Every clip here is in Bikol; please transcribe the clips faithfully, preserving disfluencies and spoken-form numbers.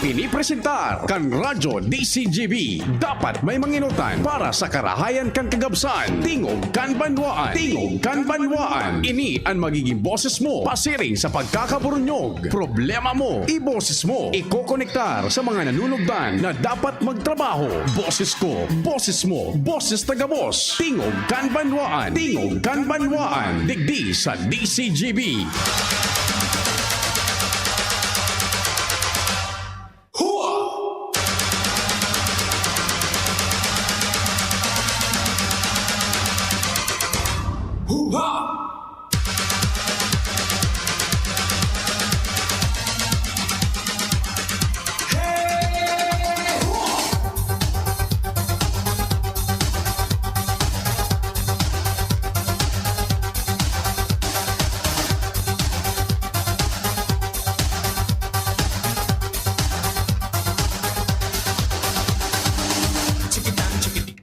Pinipresentar kan Radyo D C G B. Dapat may manginutan para sa karahayan kan kagabsan. Tingog kan banwaan. Tingog kan banwaan. Ini an magiging boses mo pasiring sa pagkakaburunyog. Problema mo, iboses mo. Ikokonektar sa mga nanunugdan na dapat magtrabaho. Boses ko, boses mo, boses ta gabos. Tingog kan banwaan. Tingog kan banwaan. Digdi sa D C G B. Hua! Hua!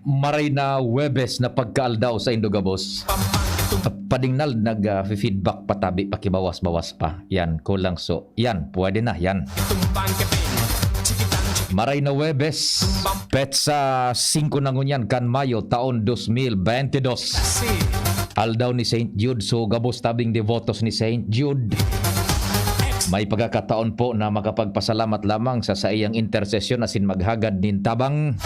Maray na Huwebes na pagkaaldaw saindo gabos. Padingnal nag-feedback patabi, pakibawas-bawas pa. Yan, kulang so. Yan, pwede na, yan. Maray na Huwebes, petsa singko na ngunyan kan Mayo, taon dos mil bente dos. Aldaw ni Saint Jude, so gabos tabing devotos ni Saint Jude. May pagkakataon po na makapagpasalamat lamang sa saiyang intersesyon asin maghagad nin tabang.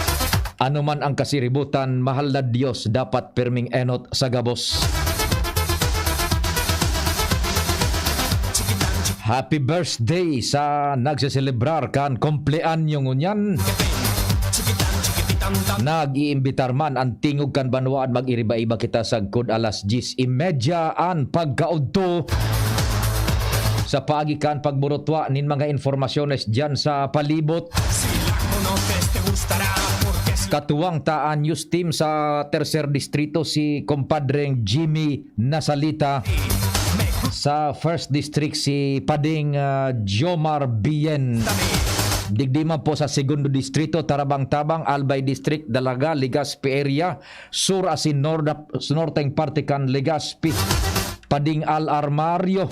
Ano man ang kasiributan, mahal na Diyos, dapat pirming enot sa gabos. Happy birthday sa nagseselebrar kan kumpleanyo ngunyan. Nag-iimbitar man an Tingog kan Banwaan, mag-iriba-iba kita sagkod alas dyes y media an pagkaudto. Sa paagi kan pagburutwa nin mga informasyones diyan sa palibot, katuwang ta an news team sa Tercer Distrito, si Compadreng Jimmy Nasalita. Sa First District, si Pading, ah, Jomar Bien. Digdi man po sa Segundo Distrito, Tarabang-Tabang, Albay District, Dalaga, Legazpi area, Sur asin Nord-, Norteng parte kan Legazpi, Pading Al Armario,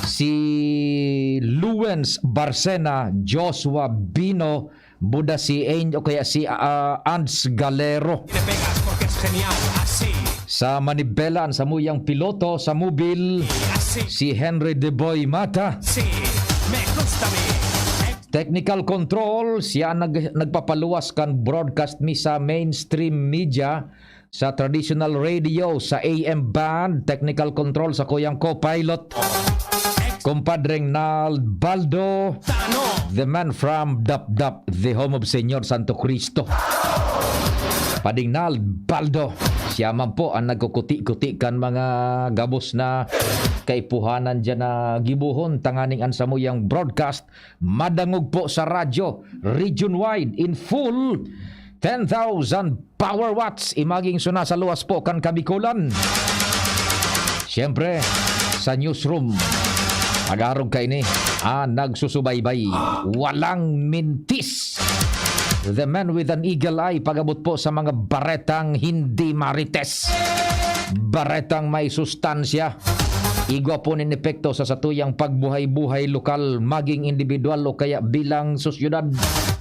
si Luwens Barcena, Joshua Bino, Buda si Ang-, o kaya si, ah, Ans Galero. Sa Manibela, an samuyang piloto sa mobil, si Henry De Boy Mata. Technical control, siya nag-, nagpapaluwas kan broadcast mi sa mainstream media, sa traditional radio, sa A M band, technical control, sakuyang co-pilot, Compadreng Nald Baldo, the man from Dapdap, the home of Señor Santo Cristo. Pading Nald Baldo, siya man po ang nagkukuti-kuti kan mga gabos na kaipuhanan diyan na gibohon, tanganing an samuyang broadcast madangog po sa radyo, region-wide, in full, ten thousand power watts, imaging suna sa luwas po kan Kabikolan. Siyempre, sa newsroom, mag-arog kaini, ah, nagsusubaybay, walang mintis. The man with an eagle eye, pag-abot po sa mga baretang hindi marites. Baretang may sustansya. Igwa po nin epekto sa satuyang pagbuhay-buhay lokal, maging indibidwal o kaya bilang sosyedad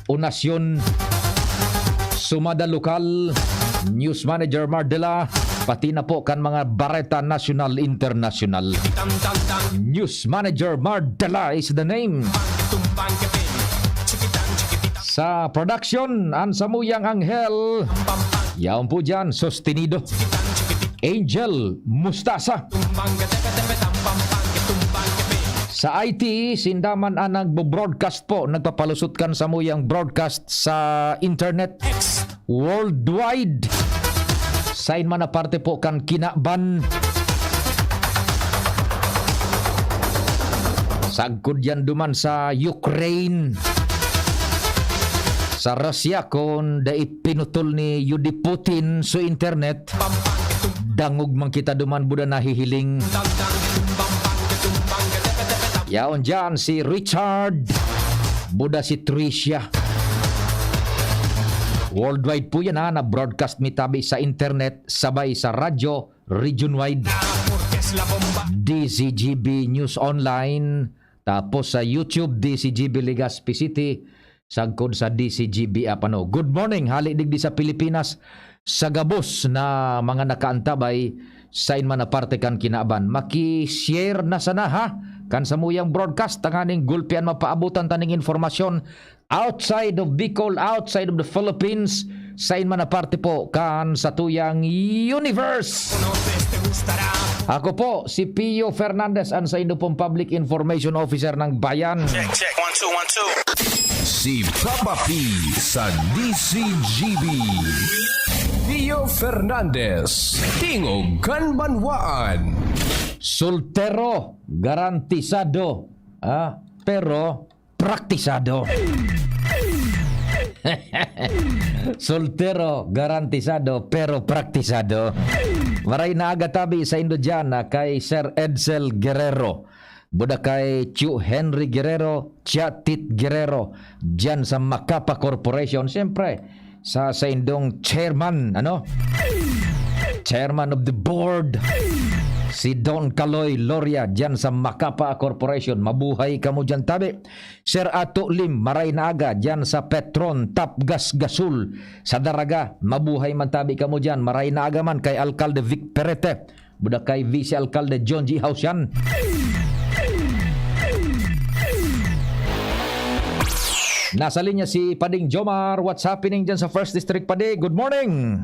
o nasyon. Sumada lokal, News Manager Mardela, pati na po kan mga bareta nasyonal, internasyonal. News Manager Mardela is the name. Sa production, ang samuyang anghel. Yaon po dyan, sostenido. Angel Mustasa. Sa I T, sinda man ang nagbo-broadcast po, nagpapalusot kan samuyang broadcast sa internet worldwide. Sain man na parte po kan kinaban. Sagkod yan duman sa Ukraine. Sa Russia, kun dai pinutol ni Yudi Putin so internet, dangog man kita duman, buda nahihiling. Yaon dyan si Richard, buda si Tricia. Worldwide po yan, ha, na-broadcast mi tabi sa internet, sabay sa radyo, region-wide. D Z G B News Online, Tapos sa YouTube, D C G B Legazpi City, sagkod sa D C G B app, ano. Good morning, hali digdi sa Pilipinas, sa gabos na mga nakaantabay sain man na parte kan kinaban. Maki-share na sana, ha, kan samuyang broadcast, tanganing gulpian mapaabotan taning informasyon outside of Bicol, outside of the Philippines, sain man na parte po kan satuyang universe. Ako po si Pio Fernandez, an saindo pong Public Information Officer ng Bayan. Check, check. One, two, one, two. Si Papa P sa D C G B. Pio Fernandez, Tingog kan Banwaan. Soltero, garantisado. Ah, pero praktisado. Soltero, garantisado, pero praktisado. Maray na aga tabi saindo diyan, ah, kay Sir Edsel Guerrero. Buda kay Chu Henry Guerrero, Chatit Guerrero, diyan sa Macapa Corporation. Siyempre, sa saindong chairman, ano? Chairman of the board, si Don Kaloy Loria, diyan sa Macapa Corporation. Mabuhay kamo diyan, tabi. Sir Ato Lim, maray na aga, diyan sa Petron, Tapgas Gasul, sa Daraga. Mabuhay man tabi kamo diyan. Maray na aga man kay Alkalde Vic Perete. Buda kay Vice Alkalde John G Hausian. Nasa linya si Pading Jomar. What's happening dyan sa First District, Padi? Good morning.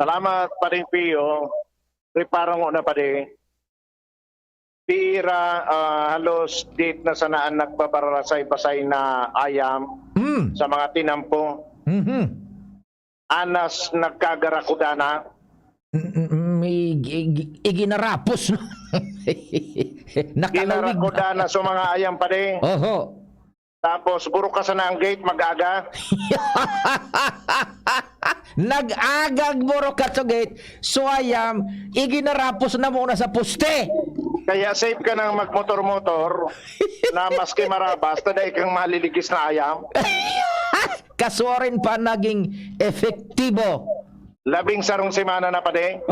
Salamat, Pading Pio. Preparo mo na, Padi. Pira, ah, halos date na sana ang nagbabarasay-basay na ayam Hmm. sa mga tinampo. Mhm. Anas nagkagarakuda na. Mm, mm, ig-, ig-, iginarapos na. Nakalawig na. Ginarakuda na sa mga ayam, Padi. Oho. Tapos, burukasan na ang gate, mag-aga. Nag-aga ang burukas sa gate. So, ayam, iginarapos na muna sa poste. Kaya safe ka nang magmotor-motor na maski marabas, ta dai kang maliligis na ayam. Kasuarin pa naging epektibo. Labing sarong semana na, Padi.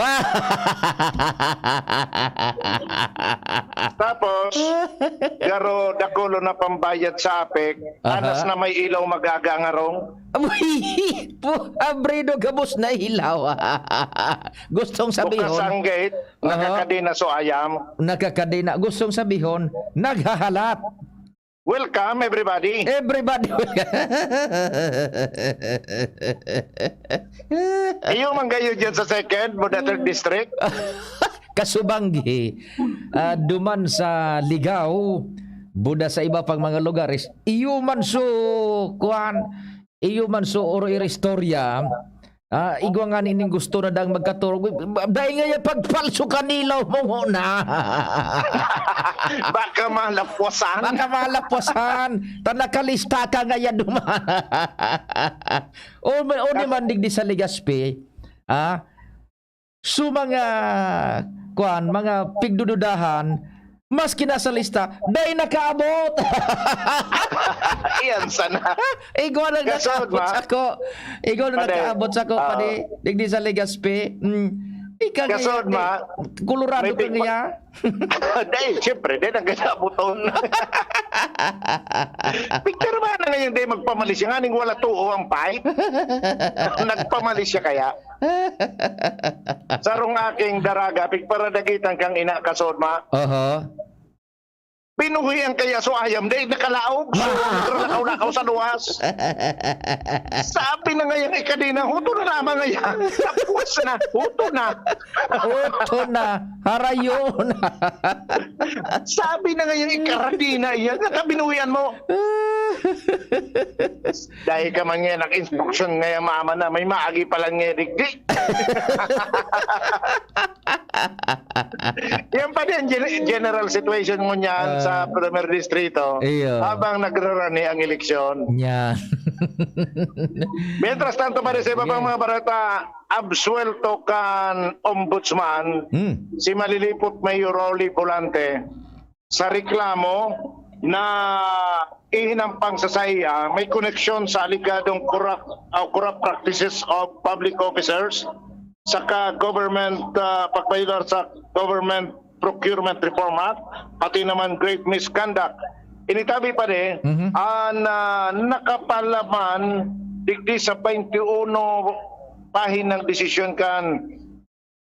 Tapos, garo, dakulo na pambayad sa apek, Aha. anas na may ilaw mag-aga ngarong. Amoy, pu-, abrido gabos na ilaw. Gustong Bukas sabihon, ang gate, Aha. nakakadina so ayam. Nakakadina. Gustong sabihon, naghahalat. Welcome, everybody. Everybody. Iyo man kayo dyan sa second, mo the third district. Kasubanggi, ah, duman sa Ligao, buda sa iba pang mga lugares, iyo man so, kuan, iyo man so oro iri istorya, ah, igwa nga nin gusto na dang magkaturog. Dai nga yan pagpalso kanilaw mo muna. Baka malapwasan. Baka malapwasan. Ta nakalista ka nga yan duman. O, may, o, Kas- naman digdi sa Legazpi, ah, So, mga, kuwan, mga pigdududahan, maski nasa lista, dai nakaabot. Iyan sana. Igwa lang Gasod, nakaabot ma. Sako. Igwa lang Pwede. Nakaabot sako, Oo. Padi. Digdi sa Legazpi. Mm. Ika Gasod, nga, ma. Kolorado May ka pig-, nga. Dai, siyempre, dai nagkasabot on. Picture ba na ngayon, dai magpamalisya? Nga ning wala tuo ang pipe? Nagpamalisya kaya? Sarong aking daraga, pigparadagitan kang ina, Kasod, ma. Oho. Pinuhian kaya so ayam, dai nakalaog. So, nakalakaw-lakaw sa luwas. Sabi na ngayang ikadina, "Huto na lamang ngaya. Tapos na, huto na." Huto na, harayo na. Sabi na ngayang ikaradina, iya, nakabinuhian mo. Dai ka man nga nag-instruction ngaya mama na, may maagi pa lang nga digdi. Yan pa din, gen-, general situation mo niyan Ah. sa Primer Distrito Iyo. habang nagrarani ang eleksyon. Yan. Mientras tanto, pare, sa iba pang Sige. mga balita, absuwelto kan ombudsman, Hmm. si Malilipot Mayor Rolly Volante, sa reklamo na ihinampang sa saiya may koneksyon sa alegadong corrupt, ah, corrupt practices of public officers, saka government, ah, pagbayular sa Government Procurement Reform Act, pati naman grave misconduct Initabi pa ni, Mhm. an, ah, nakapalaman digdi sa twenty-one pahinang desisyon kan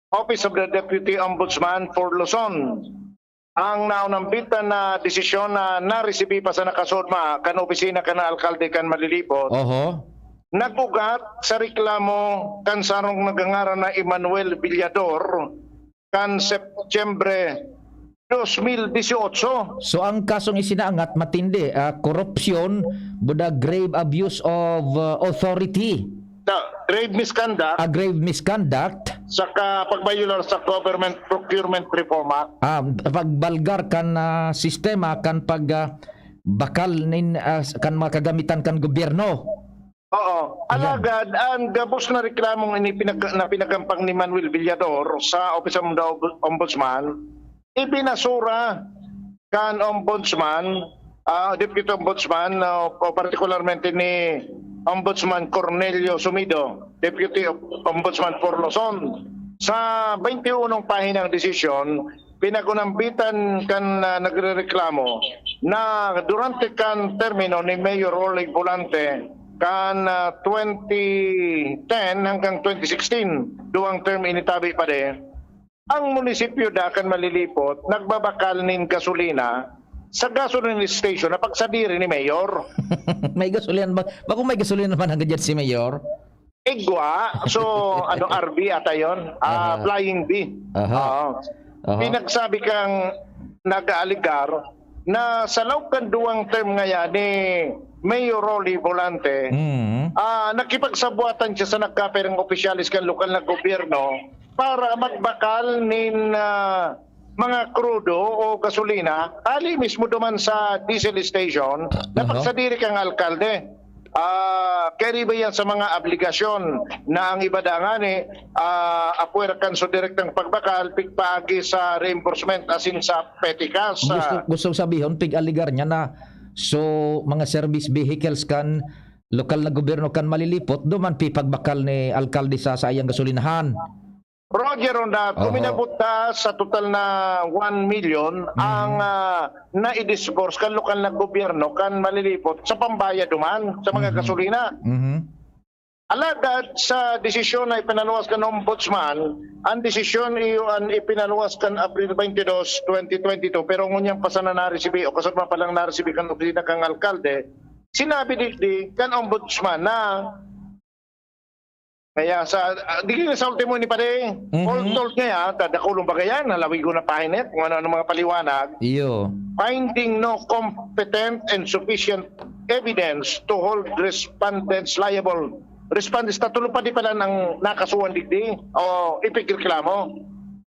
Office of the Deputy Ombudsman for Luzon. Ang naunambitan na desisyon na naresibi pa sa nakasodma kan opisina kan alkalde kan Malilipot, Oho. nag-ugat sa reklamo kan sarong nagangaran na Emmanuel Villador kan Setyembre dos mil dieciocho. So, ang kasong isinaangat matindi, ah, korupsyon, buda grave abuse of, ah, authority. The grave misconduct A grave misconduct. saka pagbayular sa Government Procurement Reform Act. Ah, pagbalgar kan, ah, sistema, kan pag, ah, bakal nin, ah, kan mga kagamitan kan gobyerno. Oo. Ayan. Alagad, ang gabos na reklamong ini pinag-, na pinagampang ni Manuel Villador sa Office of the Ombu-, Ombudsman, ibinasura kan Ombudsman, ah, Deputy Ombudsman, ah, o partikularmente ni Ombudsman Cornelio Sumido, Deputy Ombudsman for Luzon, sa twenty-unong pahinang desisyon, pinagunambitan kan, ah, nagrereklamo na durante kan termino ni Mayor Rolly Volante kan, ah, twenty ten hanggang twenty sixteen, duwang term initabi pa di, ang munisipyo da kan Malilipot nagbabakal nin gasolina sa gasoline station na pagsadiri ni Mayor. May gasolina ba? Bako may gasolina man hanggang dyan si Mayor? Igwa. So, ano, R V ata yun? Ah, Aha. Flying V. Aha. Oo. Aha. Pinagsabi kang nag-aaligar na sa laog kan duwang term ngaya ni Mayor Rolly Volante, Mm. ah, nakipagsabuatan siya sa nagkapirang opisyales kan lokal na gobyerno para magbakal nin, ah, mga krudo o gasolina, hali mismo duman sa diesel station na Aha. pagsadiri kang alkalde. Ah, kaya ba yan sa mga obligasyon na ang iba da ngani, ah, apwera kan su direktang pagbakal, pigpaagi sa reimbursement asin sa petty cash, Gusto, ah. gusto sabihon, pig-aligar niya na so mga service vehicles kan lokal na gobyerno kan Malilipot, duman pipagbakal ni alkalde sa saiyang gasolinahan. Roger, on that, Oho. Uminabot na sa total na one million Mhm. ang, ah, nai-disburse kan lokal na gobyerno kan Malilipot sa pambayad duman sa mga Mhm. gasolina. Mhm. Alagad sa desisyon na ipinaluwas kan Ombudsman, ang desisyon iyo an ipinaluwas kan Abril twenty-two, twenty twenty-two, pero ngunyan pa sana naresibi o kasabay pa lang naresibi kan opisina kan alkalde, sinabi digdi kan Ombudsman na Kaya sa, ah, digdi na sa ultimo ni pare, Mhm. all told ngaya, ta dakulon baga yan, halawigon na pahinit, kung ano-ano mga paliwanag. Iyo. Finding no competent and sufficient evidence to hold respondents liable. Respondents, tatlo pa di pala ang nakasuhan digdi o ipigreklamo.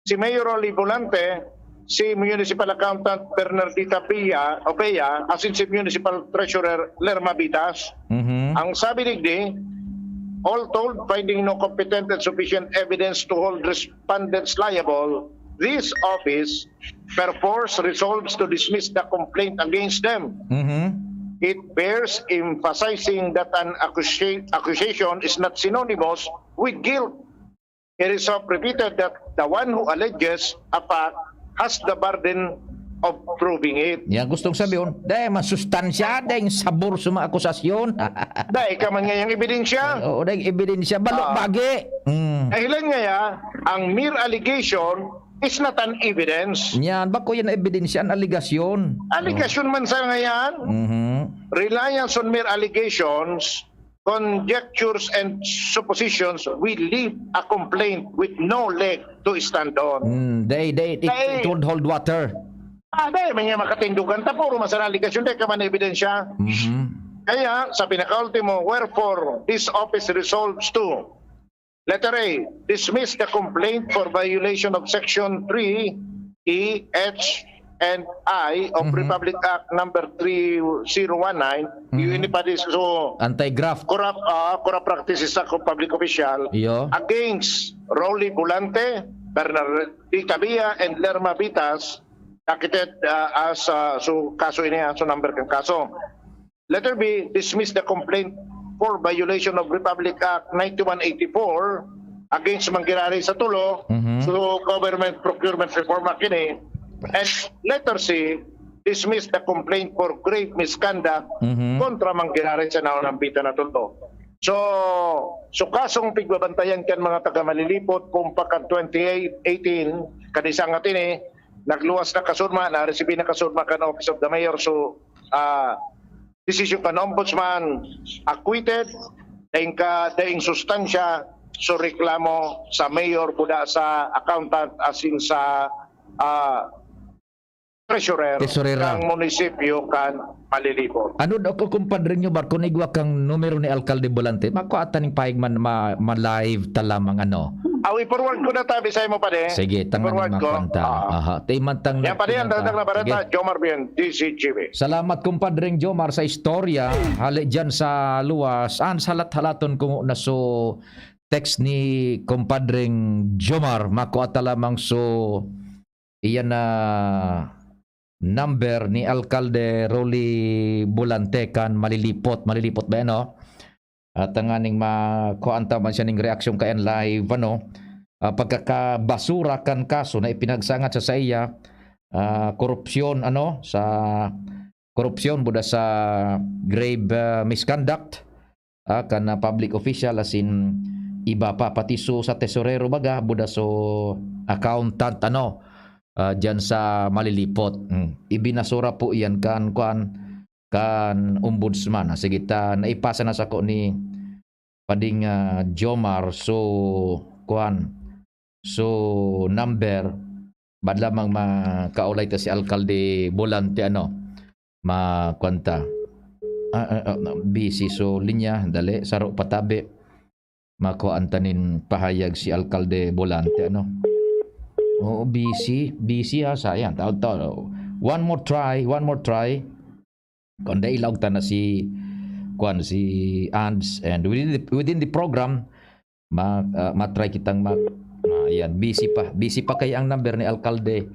Si Mayor Rolly Volante, si Municipal Accountant Bernardita Pia, Opea, asin si Municipal Treasurer Lerma Vitas. Mhm. Ang sabi digdi, all told, finding no competent and sufficient evidence to hold respondents liable, this office perforce resolves to dismiss the complaint against them. Mhm. It bears emphasizing that an accusa-, accusation is not synonymous with guilt. It is so repeated that the one who alleges a fact has the burden of proving it. Yan, gustong sabihon, dai man sustansya, dai sabor sa mga akusasyon. Dai ka man ngayang ebidensya. Oo, dai ebidensya. Balo, Ah. bagi. Mm. Dahilan ngaya, ang mere allegation is not an evidence. Yan, bako yan ebidensya, an alegasyon. Alegasyon man sa ngayon, Mhm. reliance on mere allegations, conjectures and suppositions will leave a complaint with no leg to stand on. Mm, they, they, it, Dai. it would hold water. Ah, dai, may nga makatindugan ta, puro masarang alegasyon, dai ka man na ebidensya. Mhm. Kaya, sa pinakaultimo, wherefore this office resolves to, letter A, dismiss the complaint for violation of Section three E, H, and I of Mhm. Republic Act number three zero one nine, Mhm. yun pa di so Anti-graft. corrupt, ah, corrupt practices sa public official Iyo. against Rolly Volante, Bernardita Villa, and Lerma Vitas, nakited, ah, as, ah, so kaso ini, ah, so number kang kaso. Letter B, dismiss the complaint for violation of Republic Act ninety-one eighty-four against Manggirari sa Tulo, Mhm. so Government Procurement Reform Act ini. And letter C, dismiss the complaint for grave misconduct Mhm. kontra man giraray sa naunambitan na totoo. So, so kasong pigbabantayan kan mga taga Malilipot, kung pa kan twenty eighteen, kan isang atin eh, nagluwas na kasurma, naresibi na kasurma kan Office of the Mayor. So, ah, desisyon kan Ombudsman, acquitted, daing ka, daing sustansya, so reklamo sa mayor, buda sa accountant, asin sa ah, treasurer Tesorera. Ng munisipyo kan Malilipot. Ano daw ko, kumpadre nyo, Bar, kung igwa kang numero ni Alkalde Volante, makuha ta ning pahig man, ma, ma-live ta lamang, ano? Aw, i-forward ko na tabi sa imo, pare. Sige, tangan I-forward ng ko. makwanta. Ah. Aha, timan tang Yan, pare, ang makwanta. dagdag na bareta, Sige. Jomar Bien, D C G B. Salamat, kumpadreng Jomar, sa istorya. Hali dyan sa luwas. An salat-halaton ko na so text ni kumpadreng Jomar. Makuha ta lamang so iyan na number ni Alkalde Rolly Volante kan Malilipot. Malilipot ba yan, no? At tanganing makuhaan ta man siya ning reaksyon kayan live, ano? Ah, pagkakabasura kan kaso na ipinagsangat sa saiya, ah, korupsyon, ano? Sa korupsyon, buda sa grave, ah, misconduct, ah, kan, ah, public official, asin iba pa, pati so sa tesorero baga, buda so accountant, ano, ah, dyan sa Malilipot. Mm. Ibinasura po iyan kan, kuan, kan ombudsman. Ah, sige ta, naipasa na sako ni Pading, ah, Jomar. So, kuan, so, number, bad lamang makaulay ta si Alkalde Volante, ano, ma, kuan ta. Ah, ah, ah, busy so linya, dali, saro patabi. Makuhaan ta nin pahayag si Alkalde Volante, ano? Oo, busy, busy ha, sayang. Tao, tao. One more try, one more try. Kung dai, ilaog ta na si, kuan, si Ands. And within the, within the program, ma, ah, matry kitang mag, ah, ayan, busy pa. Busy pa kaya ang number ni Alkalde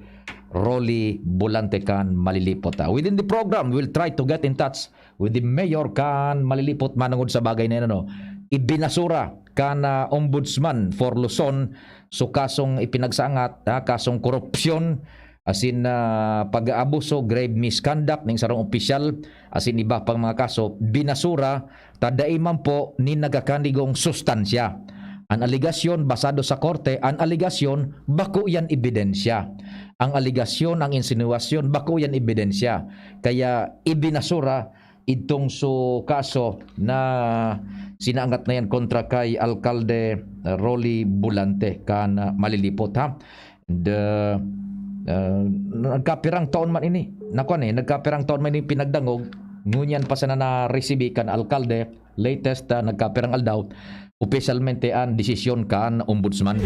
Rolly Volante kan Malilipot, ah. Within the program, we'll try to get in touch with the mayor kan Malilipot manungod sa bagay na yan, ano. Ibinasura kan, ah, Ombudsman for Luzon so kasong ipinagsangat, ah, kasong korupsyon, asin, ah, pag-aabuso, grave misconduct ning sarong opisyal, asin iba pang mga kaso, binasura ta dai man po nin nagkakanigong sustansya. An alegasyon basado sa korte, an alegasyon bako yan ebidensya. Ang alegasyon, ang insinuwasyon, bako yan ebidensya. Kaya ibinasura itong so kaso na sinaangat na yan kontra kay Alkalde Rolly Volante kan, ah, Malilipot, ha. And, uh, uh, nagkapirang taon man ini. Nakuan eh, nagkapirang taon man ini pinagdangog. Ngunyan pa sana na-resibi kan alkalde, latest, ah, nagkapirang aldaw, opisyalmente an desisyon kan ombudsman.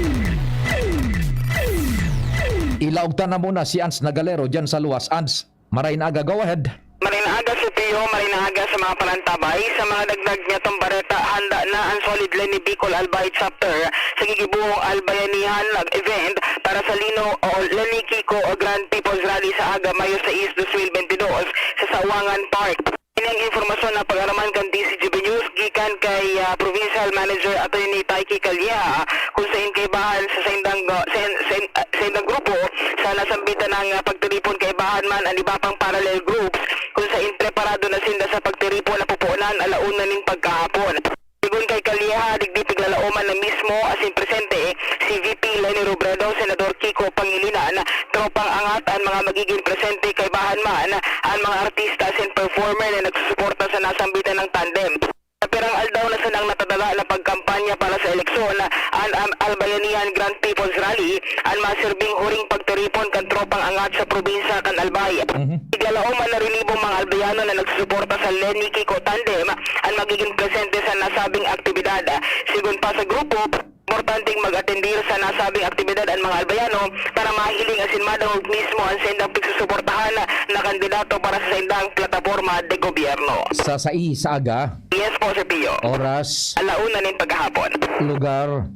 Ilaog ta na muna si Ans Nagalero dyan sa luwas. Ans, maray na aga, go ahead. Maray na aga, Sir Pio, maray na aga sa mga palantabay. Sa mga dagdag niya tong bareta, handa na ang Solid Leni Bicol Albay Chapter sa gigibuhong Albayanihan event para sa Lino o Leni Kiko o Grand People's Rally sa aga, Mayo sais, dos mil bentidós, sa Sawangan Park. Ini ang impormasyon na pag-araman kan D C G B News gikan kay, ah, Provincial Manager Attorney Taiki Calleja, kung sain kaibahan sa saindang, ah, sa, sa, sa indang grupo sa nasambitan ng, ah, pagtiripon, kaibahan man an iba pang parallel groups kung sain preparado na sinda sa pagtiripon na pupuonan alauna nin pagkahapon. Sigon kay Calleja, digdi piglalaoman na mismo asin presente si V P Leni Robredo, Senador Kiko Pangilinan, Tropang Angat an mga magiging presente, kaibahan man an mga artista asin performer na nagsusuporta sa nasambitan ng tandem. Sa pirang aldaw na sanang natadala na pagkampanya para sa eleksyon, an, an Albayanihan Grand People's Rally an masirbing huring pagtiripon kan Tropang Angat sa probinsya kan Albay. Mhm. Piglalaoman na rinibong mga Albayano na nagsusuporta sa Leni Kiko tandem an magiging presente sa nasabing aktibidad. Sigon pa sa grupo, importanteng mag-atendir sa nasabing aktibidad an mga Albayano para mahiling asin madangog mismo an saindang pigsusuportahan na kandidato para sa saindang plataporma de gobyerno. Sa sais sa aga, Yes po, Sir Pio. oras, Alauna nin paghahapon. lugar.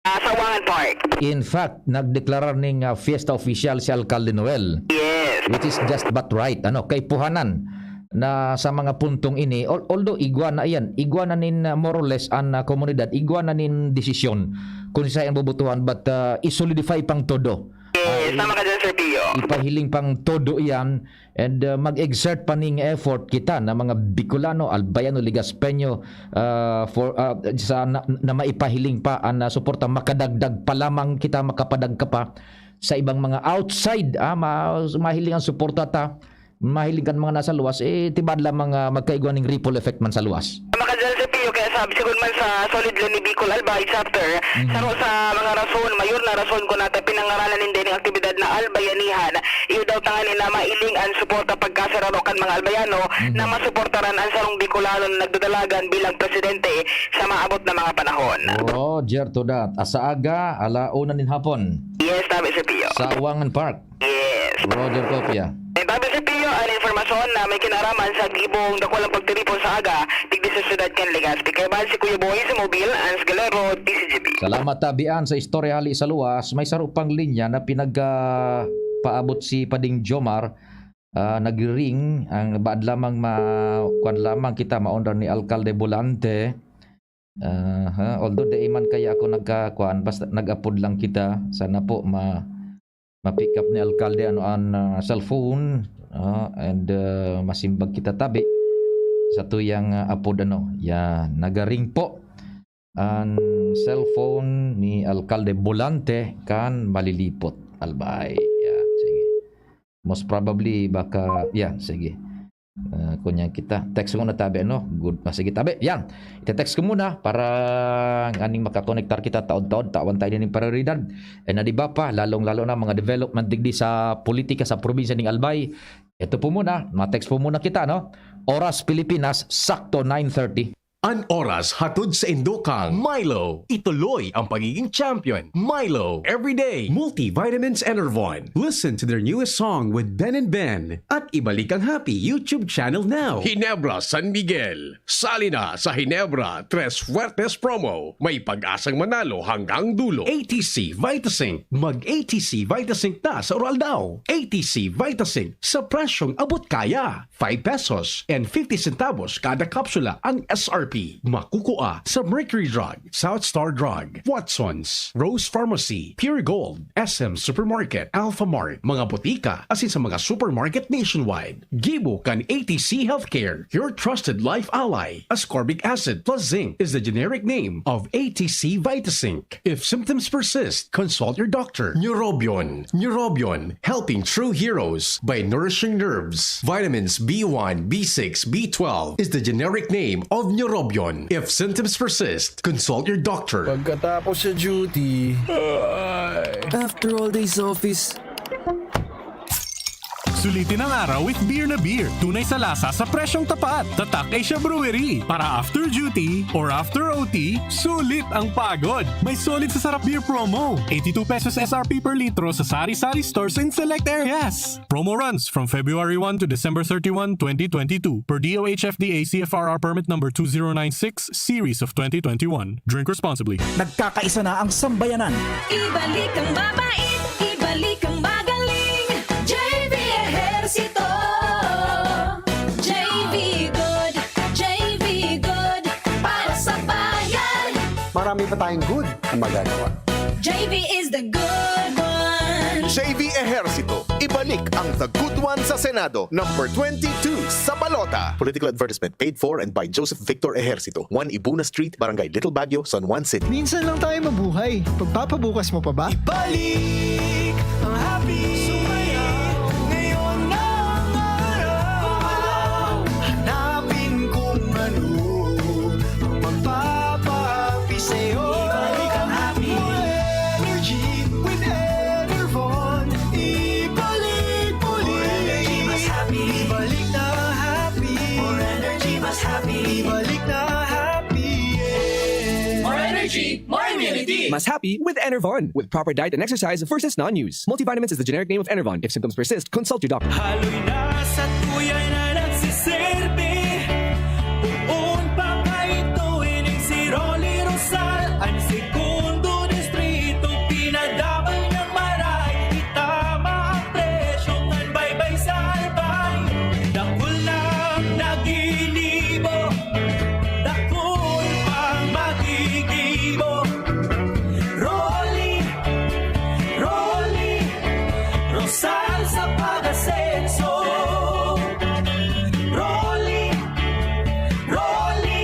Ah, Sawangan Park. In fact, nagdeklarar ning, ah, fiesta official si Alkalde Noel. Yes. Which is just but right, ano, kaipuhanan na sa mga puntong ini, al-, although igwa na iyan, igwa na nin, ah, more or less an, ah, komunidad, igwa na nin desisyon kung siya ang bobotohan, but, ah, i-solidify pang todo Yes, tama ka dyan, Sir Pio. Ipahiling pang todo iyan, and, uh, mag-exert pa ning effort kita na mga Bicolano, Albayano, Legaspeño, uh, for, uh, sa na, na maipahiling pa an, uh, suporta, makadagdag pa lamang kita, makapadagka pa sa ibang mga outside, ah, ma-, mahiling ang suporta ta, mahiling kan mga nasa luwas, eh, tibaad lamang, ah, magkaigwa ning ripple effect man sa luwas. Tama ka dyan, Sir Pio, kaya sabi, sigun man sa Solid Leni Bicol Albay Chapter, Mhm. saro sa mga rason, mayor na rason kun nata pinangaranan ninda ning aktibidad na Albayanihan, iyo daw tanganing na mailing an suporta pagkasararo kan mga Albayano Mhm. na masuportaran an sarong Bicolano na nagdadalagan bilang presidente sa maabot na mga panahon. Roger to that. Asa aga, ala una nin hapon. Yes, tama, Sir Pio. Sa Wangan Park. Yes. Roger Copia. May bago si Pio, ang informasyon na may kinaraman sa gibong dakulang pagtiripon sa aga, digdi sa siyudad kan Legazpi. Kaibahan si Kuya Boy sa Mobil, Ans Galero, D C G B. Salamat, Tabian, sa istorya hali sa luwas. May saro pang linya na pinag, ah, paabot si Pading Jomar. Ah, nag-ring, ang baad lamang ma-, kuwan lamang kita, maundar ni Alkalde Volante. Aha, although dai man kaya ako nagkakuan, basta nag-apod lang kita. Sana po ma-, ma-pick up ni alkalde ano an, ah, cellphone, ah, and, ah, masimbag kita tabi sa tuyang, ah, apod ano. Yan, nagaring po an cellphone ni Alkalde Volante kan Malilipot, Albay. Yan, sige. Most probably, baka, yan, sige. Ah, kunyan kita. Text muna, tabi, ano? Good. Ah, sige, tabi. Yan. Ite-text ko muna para nganing makakonektar kita taod-taod, tawan tayo nin prioridad. Eh, na di ba pa, lalong-lalo na mga development digdi sa politika sa probinsya ning Albay. Ito po muna, ma-text po muna kita, no? Oras Pilipinas, sakto nine thirty. An oras hatod sa indokang Milo. Ituloy ang pagiging champion. Milo, everyday multivitamins Enervon. Listen to their newest song with Ben and Ben. At ibalik ang Happy YouTube channel now. Ginebra San Miguel. Sali na sa Ginebra Tres Fuertes promo. May pag-asang manalo hanggang dulo. A T C Vitasync. Mag A T C Vitasync na sa Uraldaw. A T C Vitasync sa presyong abot kaya. Five pesos and fifty centavos kada kapsula ang S R P. Makukua sa Mercury Drug, South Star Drug, Watsons, Rose Pharmacy, Pure Gold, S M Supermarket, Alphamart, mga botika, asin sa mga supermarket nationwide. Gibo kan A T C Healthcare, your trusted life ally. Ascorbic acid plus zinc is the generic name of A T C Vitasync. If symptoms persist, consult your doctor. Neurobion. Neurobion, helping true heroes by nourishing nerves. Vitamins B one, B six, B twelve is the generic name of Neurobion. If symptoms persist, consult your doctor. Pagkatapos sa duty, ay. After all day's office, Sulitin ang araw with Beer na Beer. Tunay sa lasa sa presyong tapat. Tatak Asia Brewery. Para after duty or after O T, sulit ang pagod. May sulit sa sarap beer promo. Eighty-two pesos S R P per litro sa sari-sari stores in select areas. Promo runs from February one to December thirty-one, twenty twenty-two, per D O H F D A C F R R permit number two zero nine six, series of twenty twenty-one. Drink responsibly. Nagkakaisa na ang sambayanan. Ibalik ang mabait, ibalik ang magaling. J V Ejercito. J V good, J V good para sa bayan. Marami pa tayong good na magagawa. J V is the good one. J V Ejercito, ibalik ang The Good One sa Senado, number twenty-two sa balota. Political advertisement paid for and by Joseph Victor Ejercito, one Ibuna Street, Barangay Little Baguio, San Juan City. Minsan lang tayo mabuhay. Pagpapabukas mo pa ba? Ibalik ang happy. Sumaya ngayon na ang araw. Hanapin kung ano ang magpapahappy sa'yo. Ibalik ang happy. More energy with Enervon. Ibalik muli. More energy, mas happy. Ibalik na happy. More energy, mas happy. Ibalik na happy, yeah. More energy, more immunity. Mas happy with Enervon. With proper diet and exercise, versus non-use. Multivitamins is the generic name of Enervon. If symptoms persist, consult your doctor. Haloy na sa tuya na nagsiserbi. Poon pa kaidto, ining si Rolly Rosal, ang segundo distrito, pinadabay ng maray. Itama ang presyo kan baybay sa Albay. Dakul na ang naginibo, dakul pang magigibo. Rolly, Rolly, Sal sa pag-asenso. Rolly, Rolly,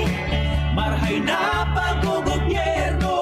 marhay na pag-gobyerno.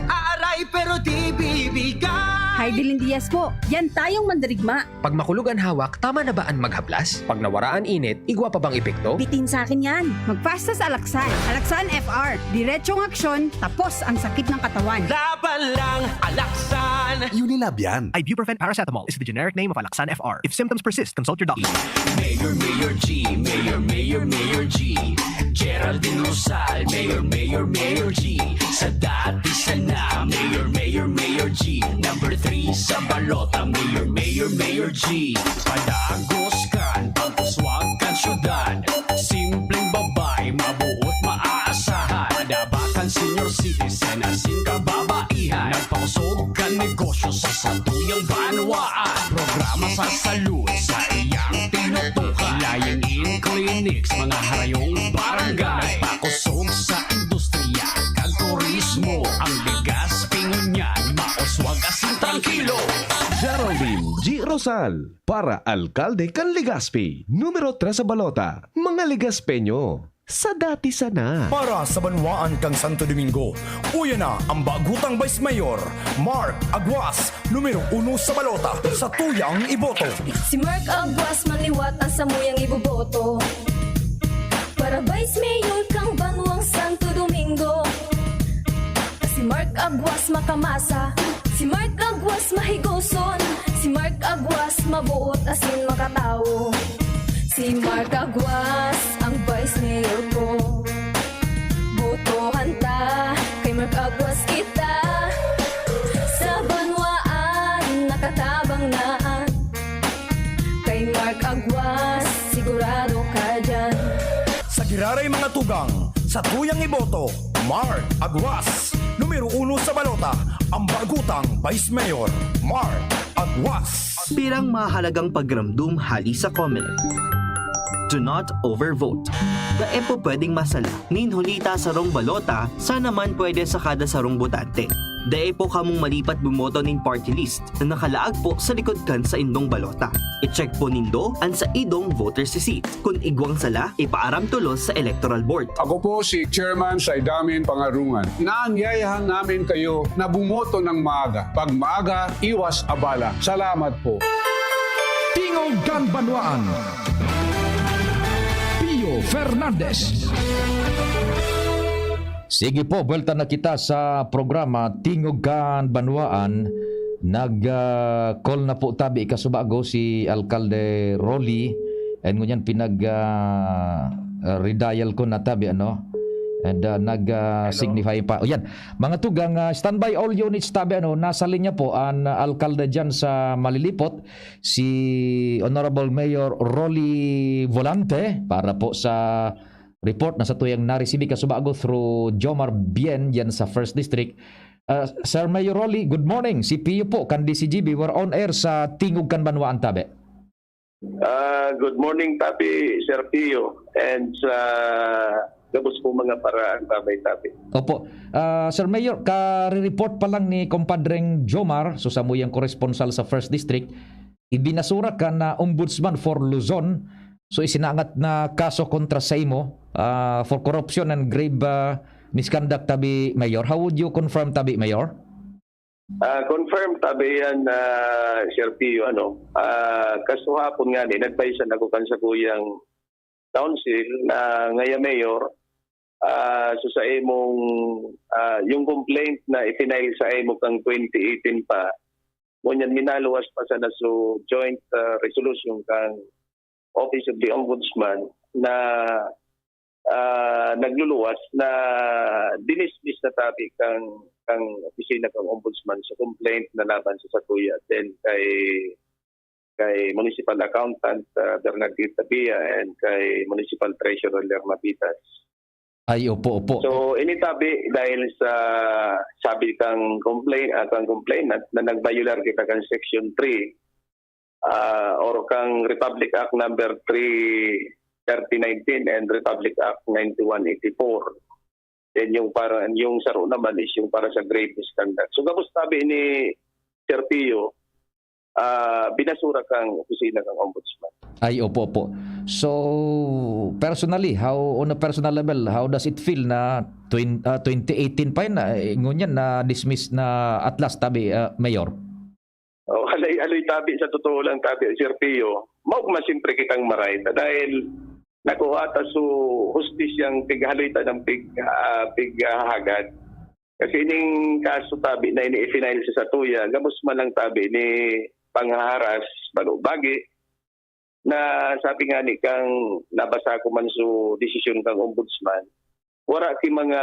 Aaray pero di bibigay. Hi, Dilin Diaz po. Yan tayong mandirigma. Pag makulog an hawak, tama na ba an maghaplas? Pag nawara an init, igwa pa bang epekto? Bitin sa akin yan. Magpasta sa Alaksan. Alaksan F R. Diretsong aksyon, tapos ang sakit ng katawan. Laban lang, Alaksan! Unilab yan. Ibuprofen paracetamol is the generic name of Alaxan F R. If symptoms persist, consult your doctor. Mayor, Mayor G, Mayor, Mayor, Mayor G. Geraldine Rosal, Mayor, Mayor, Mayor G. Sa dati sana, Mayor, Mayor, Mayor G. Number three sa balota, Mayor, Mayor, Mayor G. Padagos kan pagkuswag kan syudad. Simpleng babae, mabuot, maaasahan. Padaba kan senior citizen, asin kababaihan. Nagpakusog kan negosyo sa satuyang banwaan. Programa sa salud sa iyang tinutukan. Lying-in clinics, mga harayong barangay. Nagpakusog sa industriya kag turismo. Ang Legazpi ngunyan, mauswag asin trangkilo. Geraldine G. Rosal, para alkalde kan Legazpi. Numero tres sa balota, mga Legazpeño. Sa dati sana. Para sa banwaan kan Santo Domingo, uya na ang bagutang Vice Mayor, Mark Aguas, numero uno sa balota, satuyang iboto. Si Mark Aguas man liwat ang samuyang iboboto. Para Vice Mayor kan banwang Santo Domingo. Si Mark Aguas makamasa, si Mark Aguas mahigoson, si Mark Aguas mabuot asin makatawo. Si Mark Aguas ang Vice Mayor ko. Botohan ta, kay Mark Aguas kita. Sa banwaan, nakatabang na. Kay Mark Aguas, sigurado ka dyan. Sa giraray mga tugang, satuyang iboto, Mark Aguas. Numero uno sa balota, ang bagutang Vice Mayor, Mark Aguas. Pirang mahalagang pagramdom hali sa Comelec. Do not overvote. Dai po pwedeng masala nin huli ta sarong balota, sana man pwede sa kada sarong botante. Dai po kamong malipat bumoto nin party list na nakalaag po sa likod kan saindong balota. I-check po nindo an saindong voter's receipt. Kun igwang sala, ipaaram tolos sa Electoral Board. Ako po si Chairman Saidamin Pangarungan. Inaanyayahan namin kayo na bumoto ng maaga. Pag maaga, iwas abala. Salamat po. Tingog kan Banwaan. Pio Fernandez. Sige po, buwelta na kita sa programa Tingog kan Banwaan. Nag, ah, call na po tabi kasubago si Alkalde Rolly. And ngunyan pinag, ah, ah, redial ko na tabi, ano? And, ah, nag, ah, Hello. Signify pa. O yan, mga tugang, ah, standby all units tabi, ano? Nasa linya po ang, ah, alkalde dyan sa Malilipot, si Honorable Mayor Rolly Volante para po sa report na satuyang naresibi kasubago through Jomar Bien dyan sa First District. Ah, Sir Mayor Rolly, good morning. Si Pio po, kan D C G B. We're on air sa Tingog kan Banwaan tabi. Ah, good morning, tabi, Sir Pio, and sa gabos po mga paraan, babay, tabi. Opo. Ah, Sir Mayor, kare-report pa lang ni Compadreng Jomar, so samuyang koresponsal sa First District, ibinasura kan, ah, Ombudsman for Luzon, so isinangat na kaso kontra sa imo, ah, for corruption and grave, ah, misconduct, tabi, Mayor. How would you confirm, tabi, Mayor? Ah, confirm, tabi yan, ah, Sir Pio, ano. Ah, kasuhapon nga ni, nagpaisan ako kan sakuyang council na ngaya mayor, ah, so sa imong, ah, yung complaint na ifinile sa imo kang twenty eighteen pa, ngunyan minaluwas pa sana so joint, ah, resolution kang Office of the Ombudsman na, ah, nagluluwas na dinismiss na tabi kang, kang opisina kang Ombudsman sa complaint na laban sa satuya, then kay, kay Municipal Accountant, ah, Bernardita Bia, and kay Municipal Treasurer Lerma Pitas. Ay, opo, opo. So, ini tabi dahil sa sabi kang complain-, ah, kang complainant na nag-violar kita kan Section three, ah, or kang Republic Act number three thirty nineteen and Republic Act ninety-one eighty-four. Then yung para, yung saro naman is yung para sa grave misconduct. So, gabos tabi ni Sir Pio, ah, binasura kang opisina kang Ombudsman. Ay, opo, opo. So, personally, how, on a personal level, how does it feel na twen- ah, twenty eighteen pa yan, na, eh, ngunyan na-dismiss na at last, tabi, ah, Mayor? O, haloy-haloy tabi, sa totoo lang tabi, Sir Pio, maugma siyempre kitang maray ta dahil nakuha ta su hustisyang pighaloy ta ng pig, ah, pighahagad. Kasi ining kaso tabi na ini i-file sa satuya, gabos man lang tabi ni panghaharas, balubagi, na sabi nga ni kang nabasa ko man su desisyon kang ombudsman, wala ki mga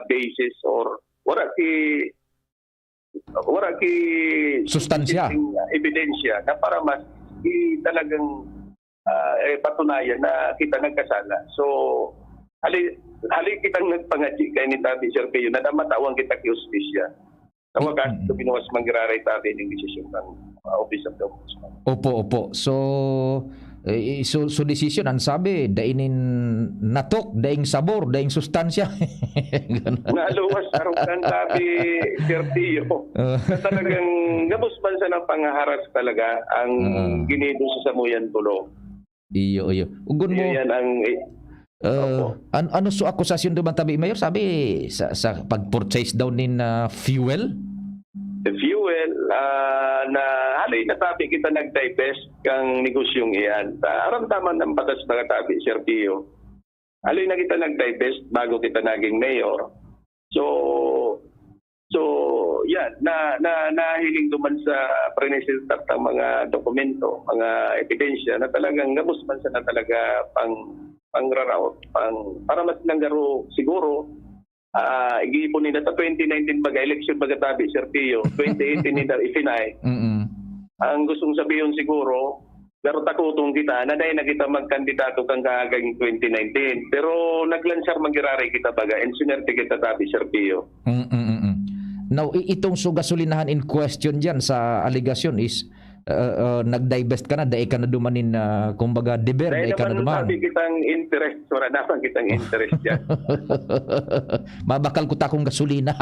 basis or wala ki wala ki Sustansya. Ebidensya na para mas i, talagang ah, eh, patunayan na kita nagkasala. So, hali hali kitang nagpangadyi kay ni tabi, Sir Pio, na matawan kita ki hustisya. Sa wakas, Mm-mm. Binuwas man giraray tabi ning desisyon ng ah, Office of the Ombudsman. Opo, opo. So, eh, so, so decision, ang sabi, dai nin natok, daing sabor, daing sustansya. Ganun. Naluwas arog kan tabi, Sir Pio. Ah. Na talagang gabos man sa ng panghaharas talaga ang Ah. ginibo sa samuyan tulo. Iyo, iyo. Ugon mo, Yan ang eh, uh, Opo. an- ano so akusasyon duman tabi, Mayor? Sabi, sa, sa pag-purchase daw nin ah, fuel? The fuel ah, na haloy na tabi kita nag-divest kang negosyong iyan. Ta, aram taman ng batas mga tabi, Sir Pio. Haloy na kita nag-divest bago kita naging mayor. So, so, yan, na, na, nahiling duman sa prenesiltak ng mga dokumento, mga ebidensya na talagang gabos man sana talaga pang, pangraraot, pang, para mas nanggaro siguro, ah, igiipon nila sa twenty nineteen baga, election baga tabi, Sir Pio, twenty eighteen nila isinay. Mm-mm. Ang gustong sabihin siguro, pero takutong kita, na dahil na kita magkandidato kang kahaging twenty nineteen. Pero naglansar magiraray kita baga, and sinerte kita tabi, Sir Pio. Mm-mm-mm. Now, i- itong so gasolinahan in question dyan sa allegation is uh, uh, nag-divest ka na, dai ka na dumanin, uh, kumbaga, deber, Dahil dai ka na naman duman. Sabi kitang interest, wala naman kitang interest dyan. Mabakal ko ta akong gasolina.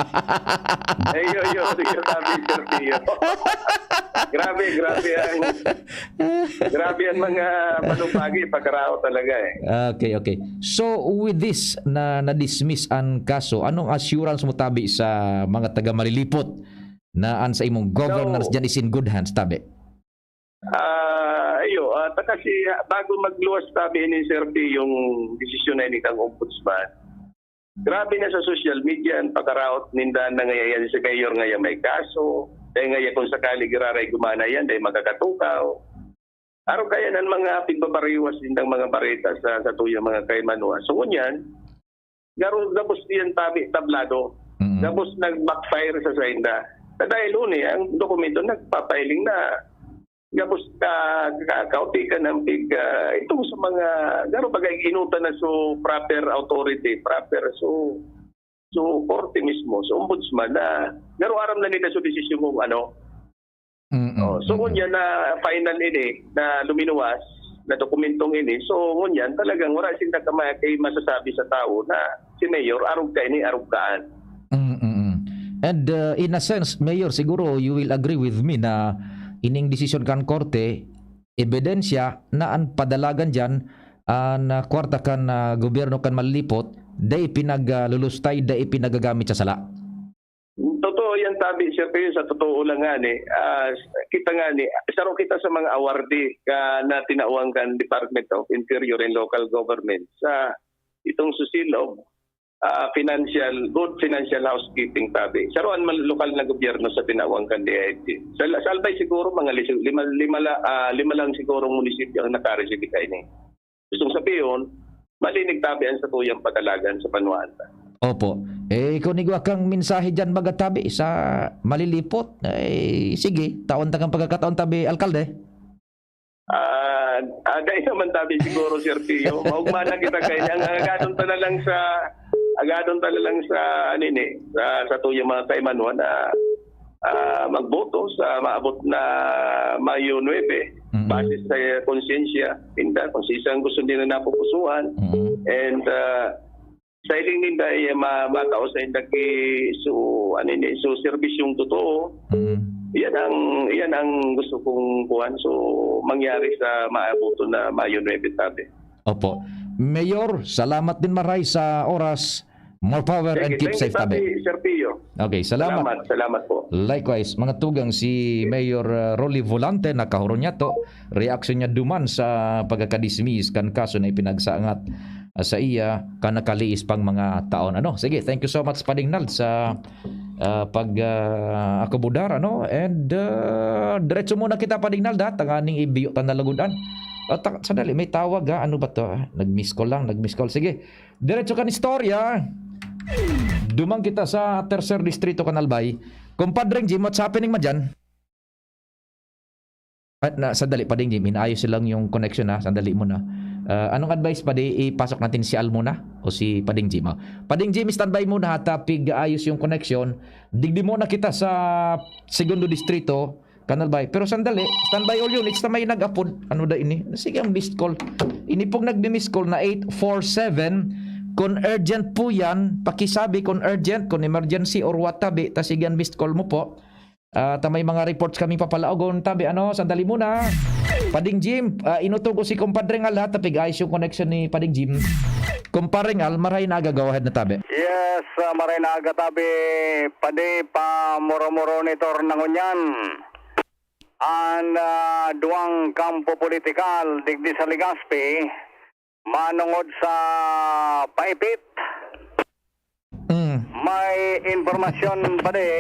Ay, yo, yo, yo, sabi, Sir Pio. Grabe, grabe ang, grabe ang mga balubagi, pagkaraot talaga eh. Okay, okay. So, with this na na-dismiss ang kaso, anong assurance mo tabi sa mga taga Malilipot na an sa imong governance So, dyan is in good hands, tabi? Ah, ayo, ah, ta kasi, ah, bago magluwas tabi ni Sir P yung desisyon na ini kang ombudsman, grabe na sa social media ang pagkaraot ninda na ngaya yan si Mayor ngaya may kaso, dahil ngaya kung sakali giraray gumana yan, dahil magkakatukaw. Araw kaya ng mga pigbabariwas nindang mga bareta sa, sa tuyang mga kaimanuan. So, ngunyan, garo-, gabos diyan tabi, tablado. Mm. Gabos nag-backfire sa sainda. Na dahil uni, ang dokumento nagpapahiling na gabos ka, ka, kautikan ng pig, ah, itong sa mga, garo bagay inutan na so proper authority, proper so, so korte mismo, so ombudsman na garo aram na nila so desisyon kung ano. Mm-mm. Oh, so, Mm-mm. ngunyan na final ini, na luminuwas, na dokumentong ini, so, ngunyan talagang wala sinda kamay kay masasabi sa tao na si Mayor, arog ka ini, arog kaan. Mm-mm. And uh, in a sense, Mayor, siguro you will agree with me na ining desisyon kan korte, ebidensya na an padalagan dyan, an uh, kwarta kan uh, gobyerno kan Malilipot, dai pinaglulustay, dai pinagagamit sa sala. Totoo yan, tabi, Sir Pio, sa totoo lang nga ni, ah, kita nga ni, saro kita sa mga awardee ka na tinawag kan Department of Interior and Local Government sa itong susil of ah, financial, good financial housekeeping, tabi. Saro an mal-, lokal na gobyerno sa tinawag kan D I L G. Sa, sa Albay siguro, mga lis-, lima, lima, la, ah, lima lang siguro munisipyo ang nakareceive kaini. Gustong sabihin, malinig tabi ang satuyang padalagan sa banwaan ta. Opo. Eh, kung igwa kang mensahe dyan, baga tabi, sa Malilipot, eh, sige, tawan ta kang pagkakataon tabi, alkalde. Ah, ah, dai naman tabi siguro, Sir Pio. Maugma na kita kay ang agadon ta na lang sa, agadon ta na lang sa, ano ini, sa, sa tuyang mga kaimanuan na, ah, magboto sa maabot na Mayo nuebe, Mm. base sa konsyensya, tinda, kung sisang gusto nila napupusuhan. Mm. And, ah, sa hiling ninda, eh, ma-, matao sa inda ki, so, ano ini, so, serbisyong totoo. Mm. Yan ang, yan ang gusto kong kuwan. So, mangyari sa maabuton na Mayo nuebe, sabi. Opo. Mayor, salamat din maray sa oras. More power and Sige, keep thank you, safe, tabi. Papi, Sir Pio. Okay, salamat. Salamat, salamat po. Likewise, mga tugang, si Mayor, uh, Rolly Volante, nakahuro niya to. Reaksyon niya duman sa pagkakadismiss kan kaso na ipinagsangat, uh, sa iya, kan nakaliis pang mga taon. Ano? Sige, thank you so much, Pading Nald, sa, uh, pag, uh, akomodar, ano? And, uh, diretso muna kita, Pading Nald, ha? Tanganing ibiyo ta na lagudan. O, ta-, sandali, may tawag, ha? Ano ba to, ha? Nag-miss call lang, nag-miss call. Sige, diretso kan istorya. Duman kita sa Tercer Distrito, kan Albay. Compadreng Jim, what's happening man dyan? At na, sandali, Pading Jim, inaayos silang yung connection, ha? Sandali muna. Ah, anong advice, Padi? Ipasok natin si Al muna o si Pading Jim? Ah, Pading Jim, standby muna, ha? Tapig ayos yung connection. Digdi muna kita sa Segundo Distrito, kan Albay. Pero sandali, standby all units na may nag-apod. Ano da ini? Sige, ang missed call. Ini pong nagmi-miss call na eight four seven. Kung urgent po yan, pakisabi kung urgent, kung emergency or what, tabi. Ta sige, ang missed call mo po. Ah, ta may mga reports kaming papalaogon, tabi. Ano, sandali muna. Pading Jim, ah, inuto ko si Compadre Ngal, ha, tapig ayos yung connection ni Pading Jim. Compadre Ngal, maray na aga, go ahead na, tabi. Yes, ah, maray na aga, tabi. Padi pa moro-moro ni Tor na ngunyan. An, ah, duwang kampo politikal digdi sa Legazpi, manongod sa paipit. Mm. May impormasyon, padi.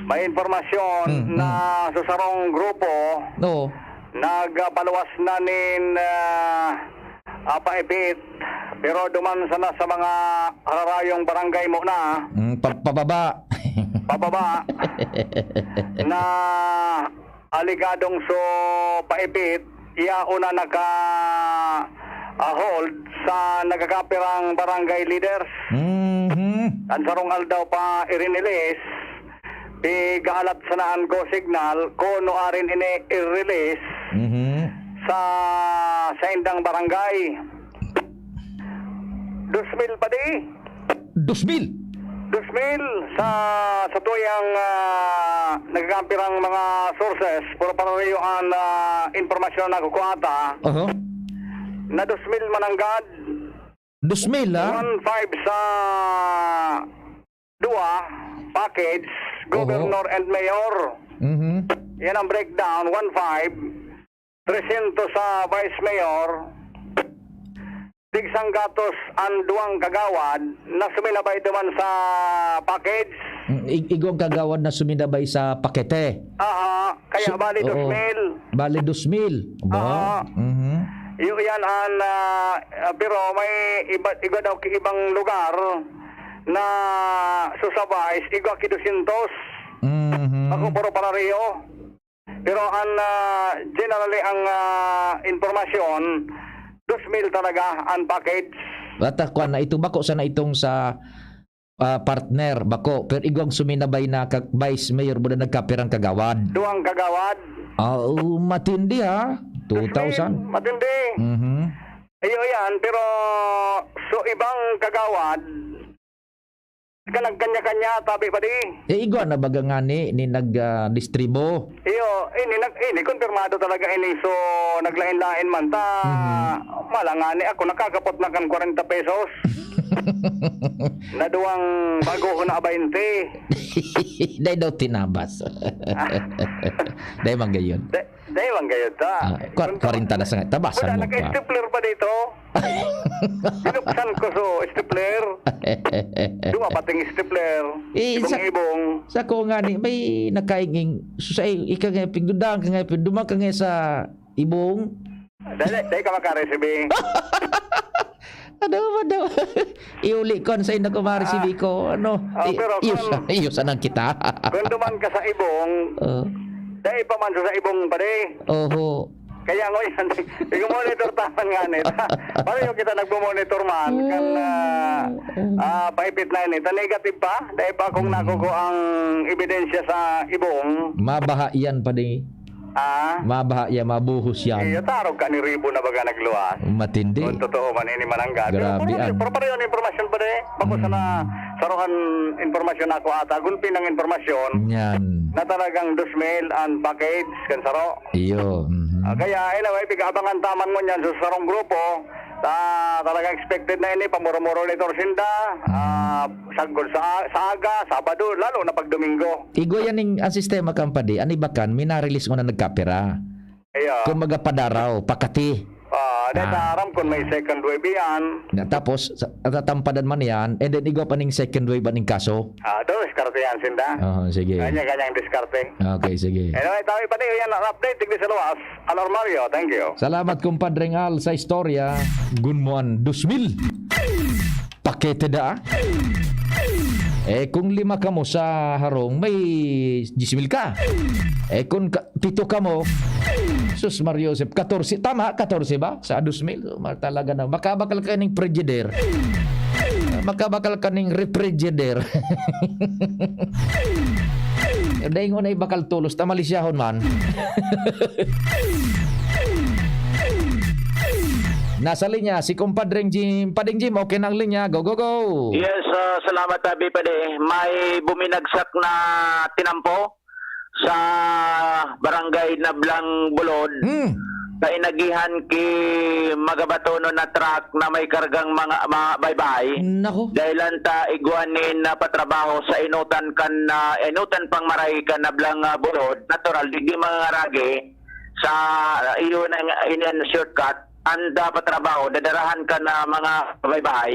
May impormasyon Mm, na mm. sa sarong grupo, Oo. nagpaluwas na nin, ah, ah, paipit. Pero duman sana sa mga hararayong barangay muna. Mm, pa-, pababa. Pababa. Na aligadong so paipit, iya una naka, ah, hold sa nagkakapirang barangay leaders. Mhm. An sarong aldaw pa i-release, pigaalat sana an go signal, kuno arin ini i-release Mhm. sa saindang barangay. Dos mil pa di? Dos mil? Dos mil sa, sa tuyang, ah, nagkakampirang mga sources, pero pararayo an, ah, impormasyon na nakukuha ta, Oho. na dos mil mananggad, Dos mil, ha? one five sa duwa, package, Oho. governor and mayor. Mhm. Yan ang breakdown, one five, tresyentos sa vice mayor, tigsanggatos an duwang kagawad na suminabay duman sa package. Mm, ig-, igwang kagawad na suminabay sa pakete. Aha, kaya So, bali oo. dos mil. Bali dos mil. Ba? Aha. Mhm. Iyo yan an, ah, ah, pero may iba, iba daw ki-, ibang lugar na susabay, igwa ki dosyentos. Mhm. Ako, puro parareo. Pero an, ah, generally, ang, ah, impormasyon, dos mil talaga ang package. Bata, kwan na ito, bako sana itong sa, ah, partner, bako. Pero igwang suminabay na ka-, vice mayor, buda nagkapirang kagawad. Duwang kagawad. Ah, oh, matindi, ha? Dos mil, Two thousand. matindi. Mhm. Iyo yan, pero so ibang kagawad, ka nagkanya-kanya, tabi pa di. Eh, igwa na baga ngani ni nag, ah, distribo? Iyo, ini, nag-, ini, konfirmado talaga ini. So, naglain-lain man ta, Mhm. mala ngani ako, nakakapot na kan kwarenta pesos. Na duwang bago ko na baynte. Dai daw tinabas. Ah. Dai man gayon. Dai, dai man gayon ta. Ah, kwa-, Kung kwarenta na sa nga. Tabas Wala, mo, naka-stapler pa dito. Binuksan ko so stapler. Dumapating stapler. Eh, sa, Ibong-ibong. sa ko nga ni, may nakainging, so sa i-, ika nga, pigdudahan ka nga, pigduman ka nga sa ibong. Dali, dali ka makareceive. Ano ba daw? Iuli ko, sa inyo ko ma-receive Ah. ko, ano? Ah, I-, pero iyo kung sa-, iyo sa nang kita. Kung duman ka sa ibong, Oh. dai pa man sa, sa ibong pa di. Oho. Kaya ngayon, i-monitor ta man nga nito. Pareho kita nagmo-monitor man, kan, ah, ah, paipit na ini. Ta negative pa, dai pa kung Mm. nakuko ang ebidensya sa ibong. Mabaha yan pa di. Ah? Mabaha yan, mabuhos yan. Iyo, tarog ka ni Ribo na baga nagluwas. Matindi. Kung totoo man, ini mananggad. Grabe, pero, pero, an- pero pareho ang impormasyon pa di. Bako sana, Mm. saroan impormasyon ako ata. Gulpi ng impormasyon Yan. na talagang dos mil ang package, kan saro. Iyo, mhm. Ah, kaya, anyway, pig-aabangan taman mo niyan sa sarong grupo. Ah, talagang expected na ini, pamuro-muro ni Torsinda. Ah, sagol sa, sa aga, Sabado, lalo na pag Domingo. Igwa yan ning, ang sistema kan padi, an iba kan, minarelease mo na nagkapira. Iyo. Kumbaga, padaraw, pakati. Ah, dahil Ah. sa aram kun may second wave yan. Na, tapos, sa, tatampadan man yan, and then igwa pa ning second wave aning kaso. Ah, ito, diskarte yan, Sinda. Oo, sige. Kanya-kanyang diskarte. Okay, sige. Anyway, tawi pa rin yan, ang update, tigdi sa luwas. Alor Mario, thank you. Salamat, kumpadreng Al, sa istorya. Gun mo an dos mil. Pakete da, ah. Eh, kung lima kamo sa harong, may diyes mil ka. Eh, kung ka, pito kamo, sus, Mario Joseph, katorse, tama, katorse ba? Sa dos mil, ma-, talaga na. Makabakal ka ning Frigidaire. Makabakal ka ning refrigerator. Dai ngona ibakal tolos, ta malisyahon man. Nasa linya si Kumpadreng Jim. Padeng Jim, okay na ang linya. Go, go, go! Yes, ah, salamat, Abi Pade. May buminagsak na tinampo sa barangay Nablang Bulod. Hmm. Sa inagihan ki Magabatono na truck na may kargang mga, mga baybay. Nako. Dahilan ta igwa nin, ah, patrabaho sa inutan kan, ah, inutan pang maray kan Nablang, ah, Bulod. Natural, digdi mangangaragi sa, ah, iyo na nga, iniyan shortcut. An, ah, patrabaho, dadarahan kan, ah, mga baybay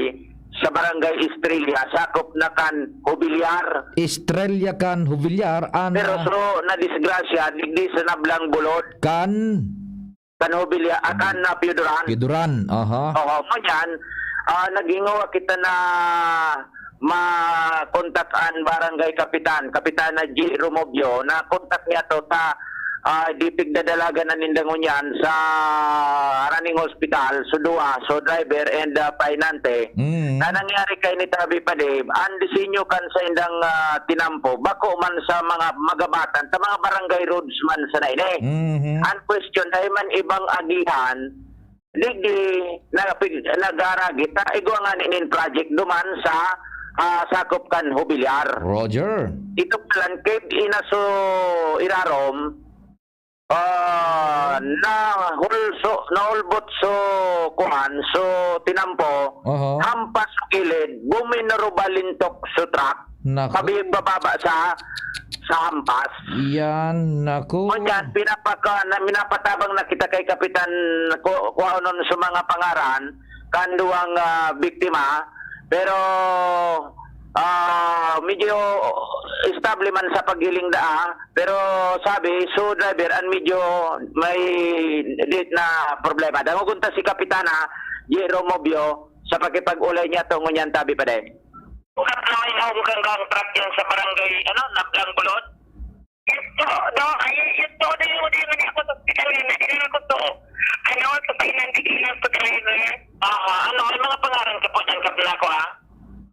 sa Barangay Estrella, sakop na kan Jubilar. Estrella kan Jubilar, an, Pero ah, so, nadisgrasya, digdi sa Nablang Bulod. Kan? Kan Jubilar, ah, kan, ah, Pio Duran. Pio Duran, aha. Oo, ngunyan, ah, naghingowa kita na makontak an barangay kapitan, Kapitana G Romobio, na kontak niya to sa, ah, di pigdadalagan na ninda ngunyan sa Running Hospital, so duwa, so driver and, ah, pahinante. Mm. Na nangyari kay ni Tabi Pade, ang disenyo kan saindang, ah, tinampo, bako man sa mga magabatan, sa mga barangay roads man sana ini. Mhm. Ang question, dahil man ibang agihan, digdi na pig-, nag-aragi ta, igwa nga nin project duman sa, ah, sakop kan Jubilar. Roger. Ito palan, kay inaso irarom, ah, nahulso, nahulbot so kuan, so tinampo, Oho. hampas gilid, buminarubalintok so truck. Naku. Pabi-, pababa sa, sa hampas. Yan, naku. Ngunyan, pinapaka-, na, minapatabang na kita kay Kapitan Ku-, Kuaonon sa mga pangaran, kan duwang, ah, biktima. Pero, ah, medyo estable man sa paghiling daa. Pero sabi, so driver, an medyo may liit na problema. Dangogon ta si Kapitana Jerome Mobio sa pakipag-ulay niya to ngunyan, Tabi Pade. Ugat na may nahubog ang gang truck yan sa barangay, ano, Nablang Bulod. Ito, no, ay, ito, di, di, di, di ako sa ospital yun, na, di ako to, ano, sa finance, di ako sa driver. Aha, ano, may mga pangaran ka po dyan, Kablako, ha?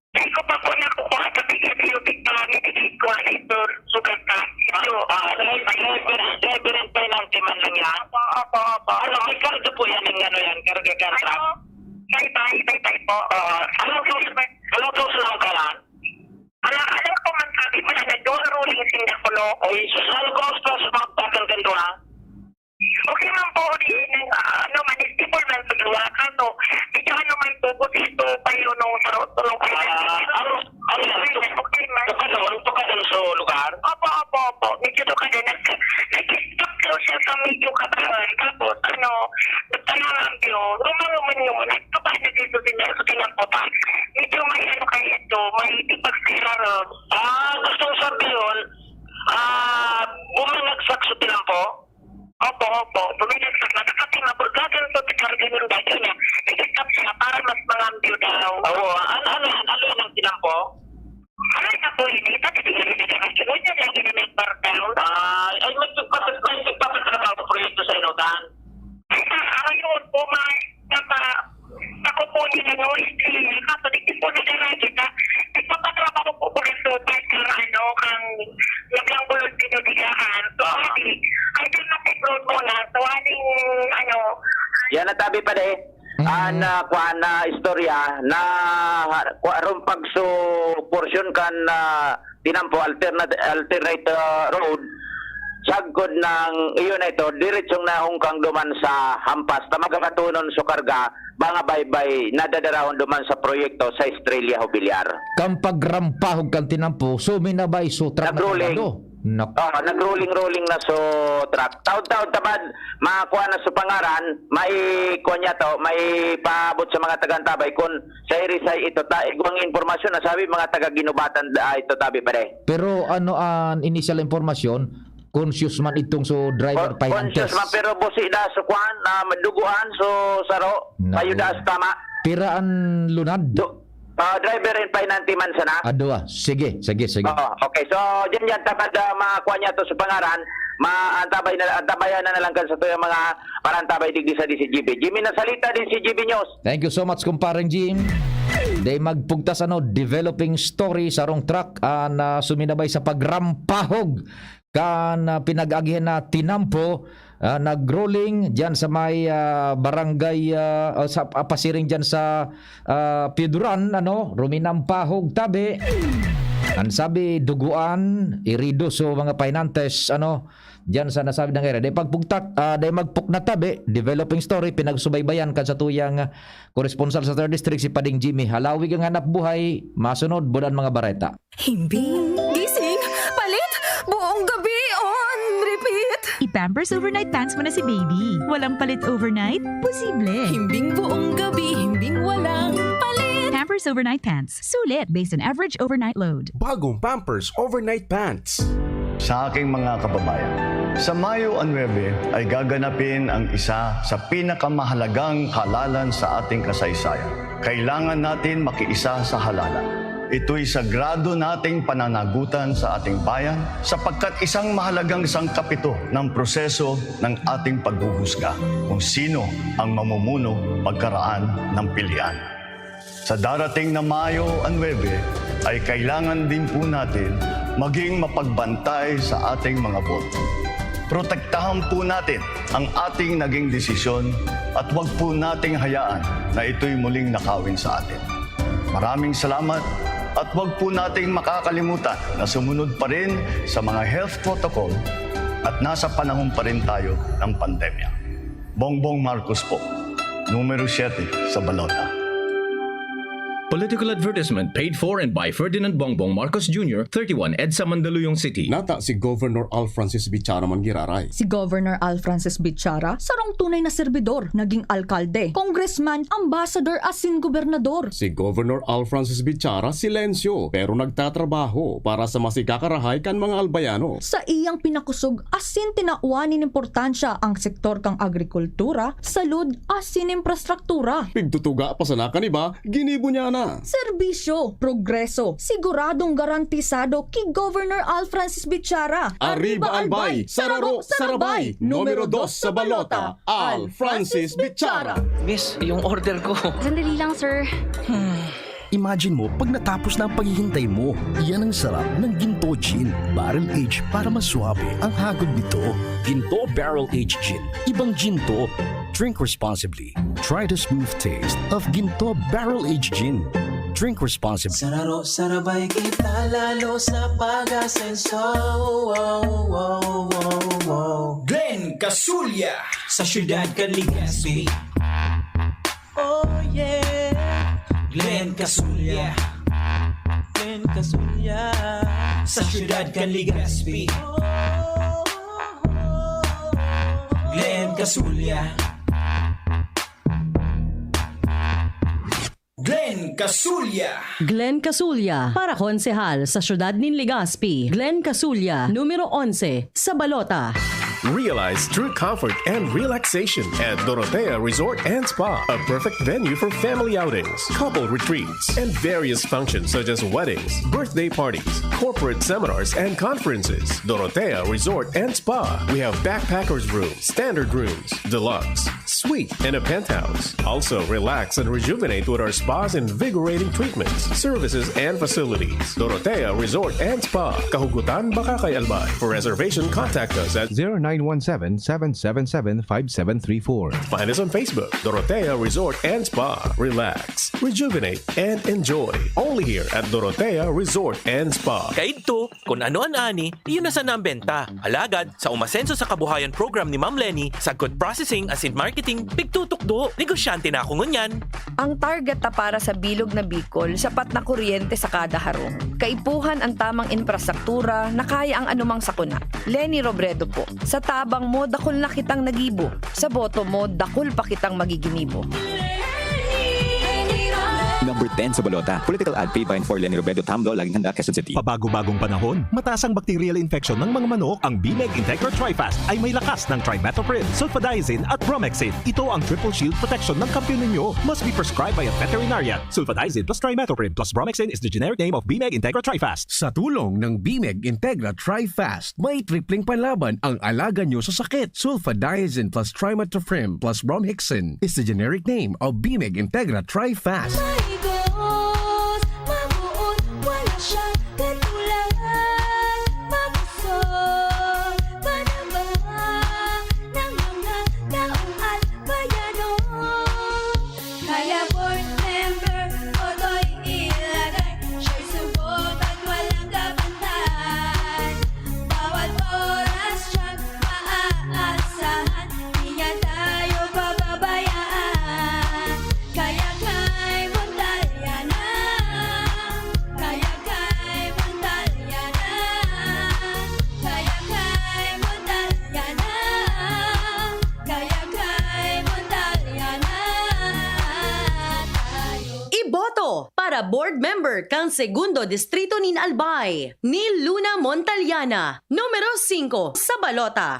Di ko pa po nakukuha sa video, picture, ni, di ko, ano, ito, sugat na. Ito, Ah, driver, driver, driver and finance man lang yan. Opo, opo, opo. Ano, may karga po yan, yung ano yan, karga ka Ano? truck? Bye-bye, bye-bye po. Ah, anong gusto, anong gusto ng kalan? Wala, alam ko man sabi mo na nagduha rolling sinda kuno. Ay, sus, ano ka, sus, sus, mga batang ganito, ha? Okay man po, di, ah, ano man, stable man sa duwa. Kaso, medyo ano man po, buti ito, payo nung sa tulong ko. Ah, ang, ang, Okay man. Tukad naman, tukad naman sa lugar. Opo, opo, opo. Medyo tukad din. Nag-, nag-stop daw siya sa medyo kabahan. Tapos, ano, nagtanong lang yun. Rumanguman-nguman. Nagkabah na dito din sa tinampo pa. Medyo may ano kaya ito, may ipagkiraro. Ah, gusto ko sabihin, ah, bumangagsak sa tinampo? Opo, opo. Bumangagsak na. Kasi maburgagan ko sa karga ng bagay niya. Nag-stop siya para mas mangambyo daw. Oo, ano, ano, ano, ano ang tinampo? Ano na po yun? Ito, kasi hindi na nagkakasunod niya, lagi na may bardaw. Ay, ay, may pagpapit-, may pagpapit-, trabaho proyekto sa inutan. Ay, ah, ayun po, may, naka, ako po ni, ano, hindi, kaso di po na gano'n kita. Nagpapatrabaho po ko rin po, kahit ang, ano, ang naglang bulong binubigaan. So, Ah. hindi, I do not take Muna, tuwaling, ano, Yan na tabi pa de. Mm. An, ah, kuan na istorya na kwa-, rumpag su portion kan, ah, tinampo alternate, alternate, ah, road, sagkod ng iyon na ito, diretsong nahungkang duman sa hampas na magkakatunon su karga, mga baybay na dadarahon duman sa proyekto sa Estrella Jubilar. Kan pagrampahog kan tinampo, suminabay su truck na Nag-rolling. kargado. Nak- Ah, nag-rolling-rolling na su truck. Taon-taon, tabad, makuha na su pangaran, may kuha niya to, may paabot sa mga taga-Antabay kun sa irisay ito, ta, igwang impormasyon na sabi, mga taga-Ginubatan, ah, ito tabi pa de. Pero ano an initial impormasyon? Conscious man itong su driver Con-, conscious finantes. man, pero busi da su kuan, ah, duguan su saro, Naku. payo da su tama. Pira an lunad? Do-, ah, driver and pahinante man sana. Ah, duwa. Sige, sige, sige. Oo, okay. So, dyan, dyan, tabad, ah, makuha niya to sa pangaran, ma-, antabay na, antabayan na, na lang kan sa tuyang mga parantabay digdi sa D C G B. Jimmy Nasalita, D C G B News. Thank you so much, kumpareng Jim. Day magpugtas, ano, developing story, sarong truck, ah, na suminabay sa pagrampahog kan, ah, pinag-agihan na tinampo, ah, nag-rolling dyan sa may, ah, barangay, ah, o sa, ah, pasiring dyan sa, ah, Pioduran, ano, ruminampahog tabi. Ang sabi, duguan, irido so mga pahinantes, ano, dyan sa nasabing area. Dahil pagpugtak, ah, dahil magpuknat tabi, developing story, pinagsubaybayan kan sa tuyang, ah, koresponsal sa Third District, si Pading Jimmy. Halawig ang hanap buhay, masunod, bulan mga bareta. Himbing, gising, palit, buong gabi on repeat. I-Pampers Overnight Pants mo na si baby. Walang palit overnight? Posible. Himbing buong gabi, himbing walang palit. Pampers Overnight Pants. Sulit based on average overnight load. Bagong Pampers Overnight Pants. Sa aking mga kababayan, sa Mayo nuebe ay gaganapin ang isa sa pinakamahalagang halalan sa ating kasaysayan. Kailangan natin makiisa sa halalan. Ito'y sagrado nating pananagutan sa ating bayan, sapagkat isang mahalagang sangkap ito ng proseso ng ating paghuhusga kung sino ang mamumuno pagkaraan ng pilihan. Sa darating na Mayo nuebe, ay kailangan din po natin maging mapagbantay sa ating mga boto. Protektahan po natin ang ating naging desisyon at wag po nating hayaan na ito'y muling nakawin sa atin. Maraming salamat at wag po nating makakalimutan na sumunod pa rin sa mga health protocol at nasa panahon pa rin tayo ng pandemya. Bongbong Marcos po, numero siyete sa balota. Political advertisement paid for and by Ferdinand Bongbong Marcos Junior, thirty-one EDSA, Mandaluyong City. Nata si Governor Al Francis Bichara man giraray. Si Governor Al Francis Bichara, sarong tunay na serbidor, naging alkalde, congressman, ambassador asin gobernador. Si Governor Al Francis Bichara, silencio, pero nagtatrabaho para sa mas ikakarahay kan mga Albayano. Sa iyang pinakusog asin tinawan nin importansya ang sektor kan agrikultura, salud asin infrastruktura. Pigtutuga pa sana kan iba, ginibo niya na. Serbisyo, progreso, siguradong garantisado ki Governor Al Francis Bichara. Arriba, Albay! Sararo, Sarabay! Numero dos sa balota, Al Francis Bichara. Miss, yung order ko. Sandali lang, sir. Imagine mo, pag natapos na ang paghihintay mo, iyan ang sarap ng Ginto Gin Barrel Age para mas suabe ang hagod nito. Ginto Barrel Age Gin. Ibang Ginto. Drink responsibly. Try the smooth taste of Ginto Barrel Age Gin. Drink responsibly. Sararo, sarabay kita lalo sa pag-asenso. Wow, wow, wow, wow. Glenn Casulya sa siyudad kan Legazpi. Oh yeah. Glenn Casulya. Glenn Casulya. Sa siyudad kan Legazpi. Glenn Casulya. Glenn Casulya. Glenn Casulya, para konsehal sa siyudad nin Legazpi. Glenn Casulya, numero onse, sa balota. Realize true comfort and relaxation at Dorotea Resort and Spa, a perfect venue for family outings, couple retreats, and various functions such as weddings, birthday parties, corporate seminars, and conferences. Dorotea Resort and Spa. We have backpackers room, standard rooms, deluxe, Suite and a penthouse. Also, relax and rejuvenate with our spa's invigorating treatments, services, and facilities. Dorotea Resort and Spa. Kahugutan, Bacacay, Albay. For reservation, contact us at zero nine one seven, seven seven seven, five seven three four. Find us on Facebook, Dorotea Resort and Spa. Relax, rejuvenate, and enjoy. Only here at Dorotea Resort and Spa. Kaidto, kun ano an ani, iyo na sana an benta. Alagad, sa umasenso sa kabuhayan program ni Ma'am Leni, sagkod processing asin marketing, pigtutukdo. Negosyante na ako ngunyan. Ang target ta para sa bilog na Bicol, sapat na kuryente sa kada harong. Kaipuhan an tamang infrastruktura na kaya ang anumang sakuna. Leni Robredo po. Sa tabang mo, dakul na kitang nagibo. Sa boto mo, dakul pa kitang magiginibo. Number ten sa balota. Political ad paid by and for Leni Robredo, Tamlo, Laging Handa, Quezon City. Pabago-bagong panahon, mataas ang bacterial infection ng mga manok. Ang Bimeg Integra Trifast ay may lakas ng trimethoprim, sulfadiazine at bromhexin. Ito ang triple shield protection ng kampiyon ninyo. Must be prescribed by a veterinarian. Sulfadiazine plus trimethoprim plus bromhexin is the generic name of Bimeg Integra Trifast. Sa tulong ng Bimeg Integra Trifast, may tripling panlaban ang alaga nyo sa sakit. Sulfadiazine plus trimethoprim plus bromhexin is the generic name of Bimeg Integra Trifast. Maigos, mabuot, wala siyang katularan. Makusog, panabang ng mga taong albayano. Kaya board member, Otoy ilagay. Siya'y subok at walang kabantay. Bawat oras siyang maaasahan. Di niya tayo pababayaan. Kaya kay Montalyana. Kaya kay Montalyana. Kaya kay Montalyana. Kaya kay Montalyana tayo. Iboto para board member kan Segundo Distrito nin Albay, ni Luna Montalyana, numero singko sa balota.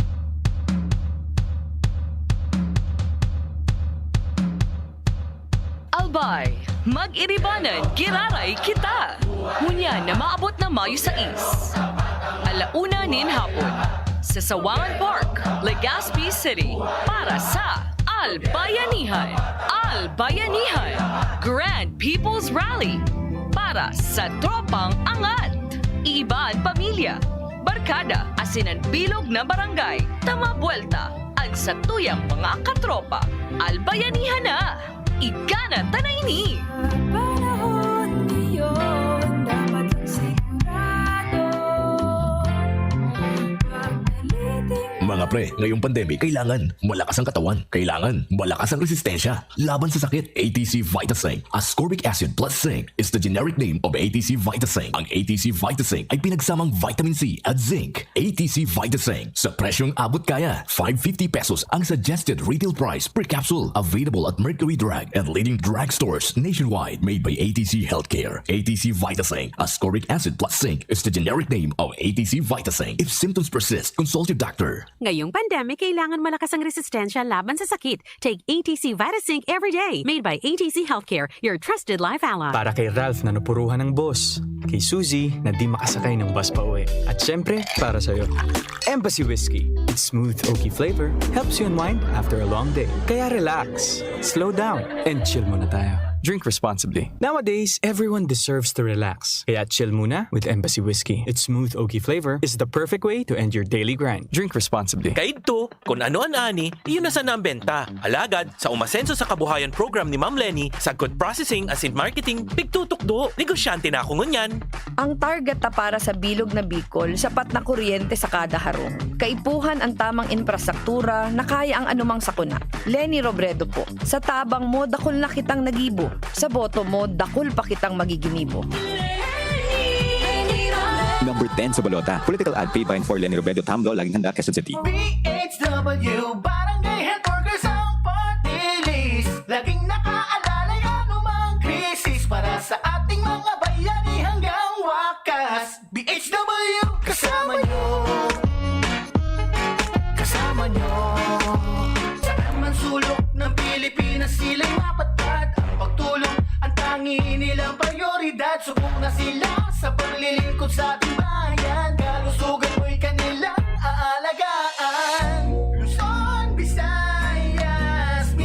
Albay, mag-iribanan, giraray kita! Ngunyan na maabot na Mayo sais, ala una nin hapon, sa Sawangan Park, Legazpi City, para sa Albayanihan! Albayanihan! Grand People's Rally! Para sa Tropang Angat! Iiba an pamilya, barkada, asin an bilog na barangay, ta mabuwelta an satuyang mga katropa. Albayanihan na! Igana ta na ini! Panahon ngayon, dapat ang sigurado. Mga pre, ngayong pandemic, kailangan malakas ang katawan. Kailangan malakas ang resistensya laban sa sakit. A T C Vitasync, ascorbic acid plus zinc, is the generic name of A T C Vitasync. Ang A T C Vitasync ay pinagsamang vitamin C at zinc. A T C Vitasync, sa presyong abot kaya. Five fifty pesos ang suggested retail price per capsule. Available at Mercury Drug and leading drugstores nationwide. Made by A T C Healthcare. A T C Vitasync, ascorbic acid plus zinc, is the generic name of A T C Vitasync. If symptoms persist, consult your doctor. Ngayong pandemic, kailangan malakas ang resistensya laban sa sakit. Take A T C Vitasync every day. Made by A T C Healthcare, your trusted life ally. Para kay Ralph na napuruhan ng boss. Kay Suzy na di makasakay ng bus pa uwi. At syempre, para sa'yo. Embassy Whiskey. Its smooth oaky flavor helps you unwind after a long day. Kaya relax, slow down, and chill muna tayo. Drink responsibly. Nowadays, everyone deserves to relax. Kaya chill muna with Embassy Whiskey. Its smooth oaky flavor is the perfect way to end your daily grind. Drink responsibly. Kaidto, kun ano an ani, iyo na sana an benta. Alagad, sa umasenso sa kabuhayan program ni Ma'am Leni, sagkod processing asin marketing, pigtutukdo. Negosyante na ako ngunyan. Ang target ta para sa bilog na Bicol, sapat na kuryente sa kada harong. Kaipuhan an tamang infrastruktura na kaya ang anumang sakuna. Leni Robredo po. Sa tabang mo, dakul na kitang nagibo. Sa boto mo, dakul pa kitang magiginibo. Number ten sa balota. Political ad paid by and for Leni Robredo, Tamlo, Laging Handa, Quezon City. B H W, Barangay Health Workers ang party list. Laging nakaalalay anumang krisis para sa ating mga bayani hanggang wakas. B H W, kasama nyo. Kasama nyo. Saan man sulok ng Pilipinas sila'y mapatpat. Ang pagtulong ang tanging nilang prioridad. Subok na sila sa paglilingkod sa ating bayan. Kalusugan mo'y kanilang aalagaan. Luzon, Visayas,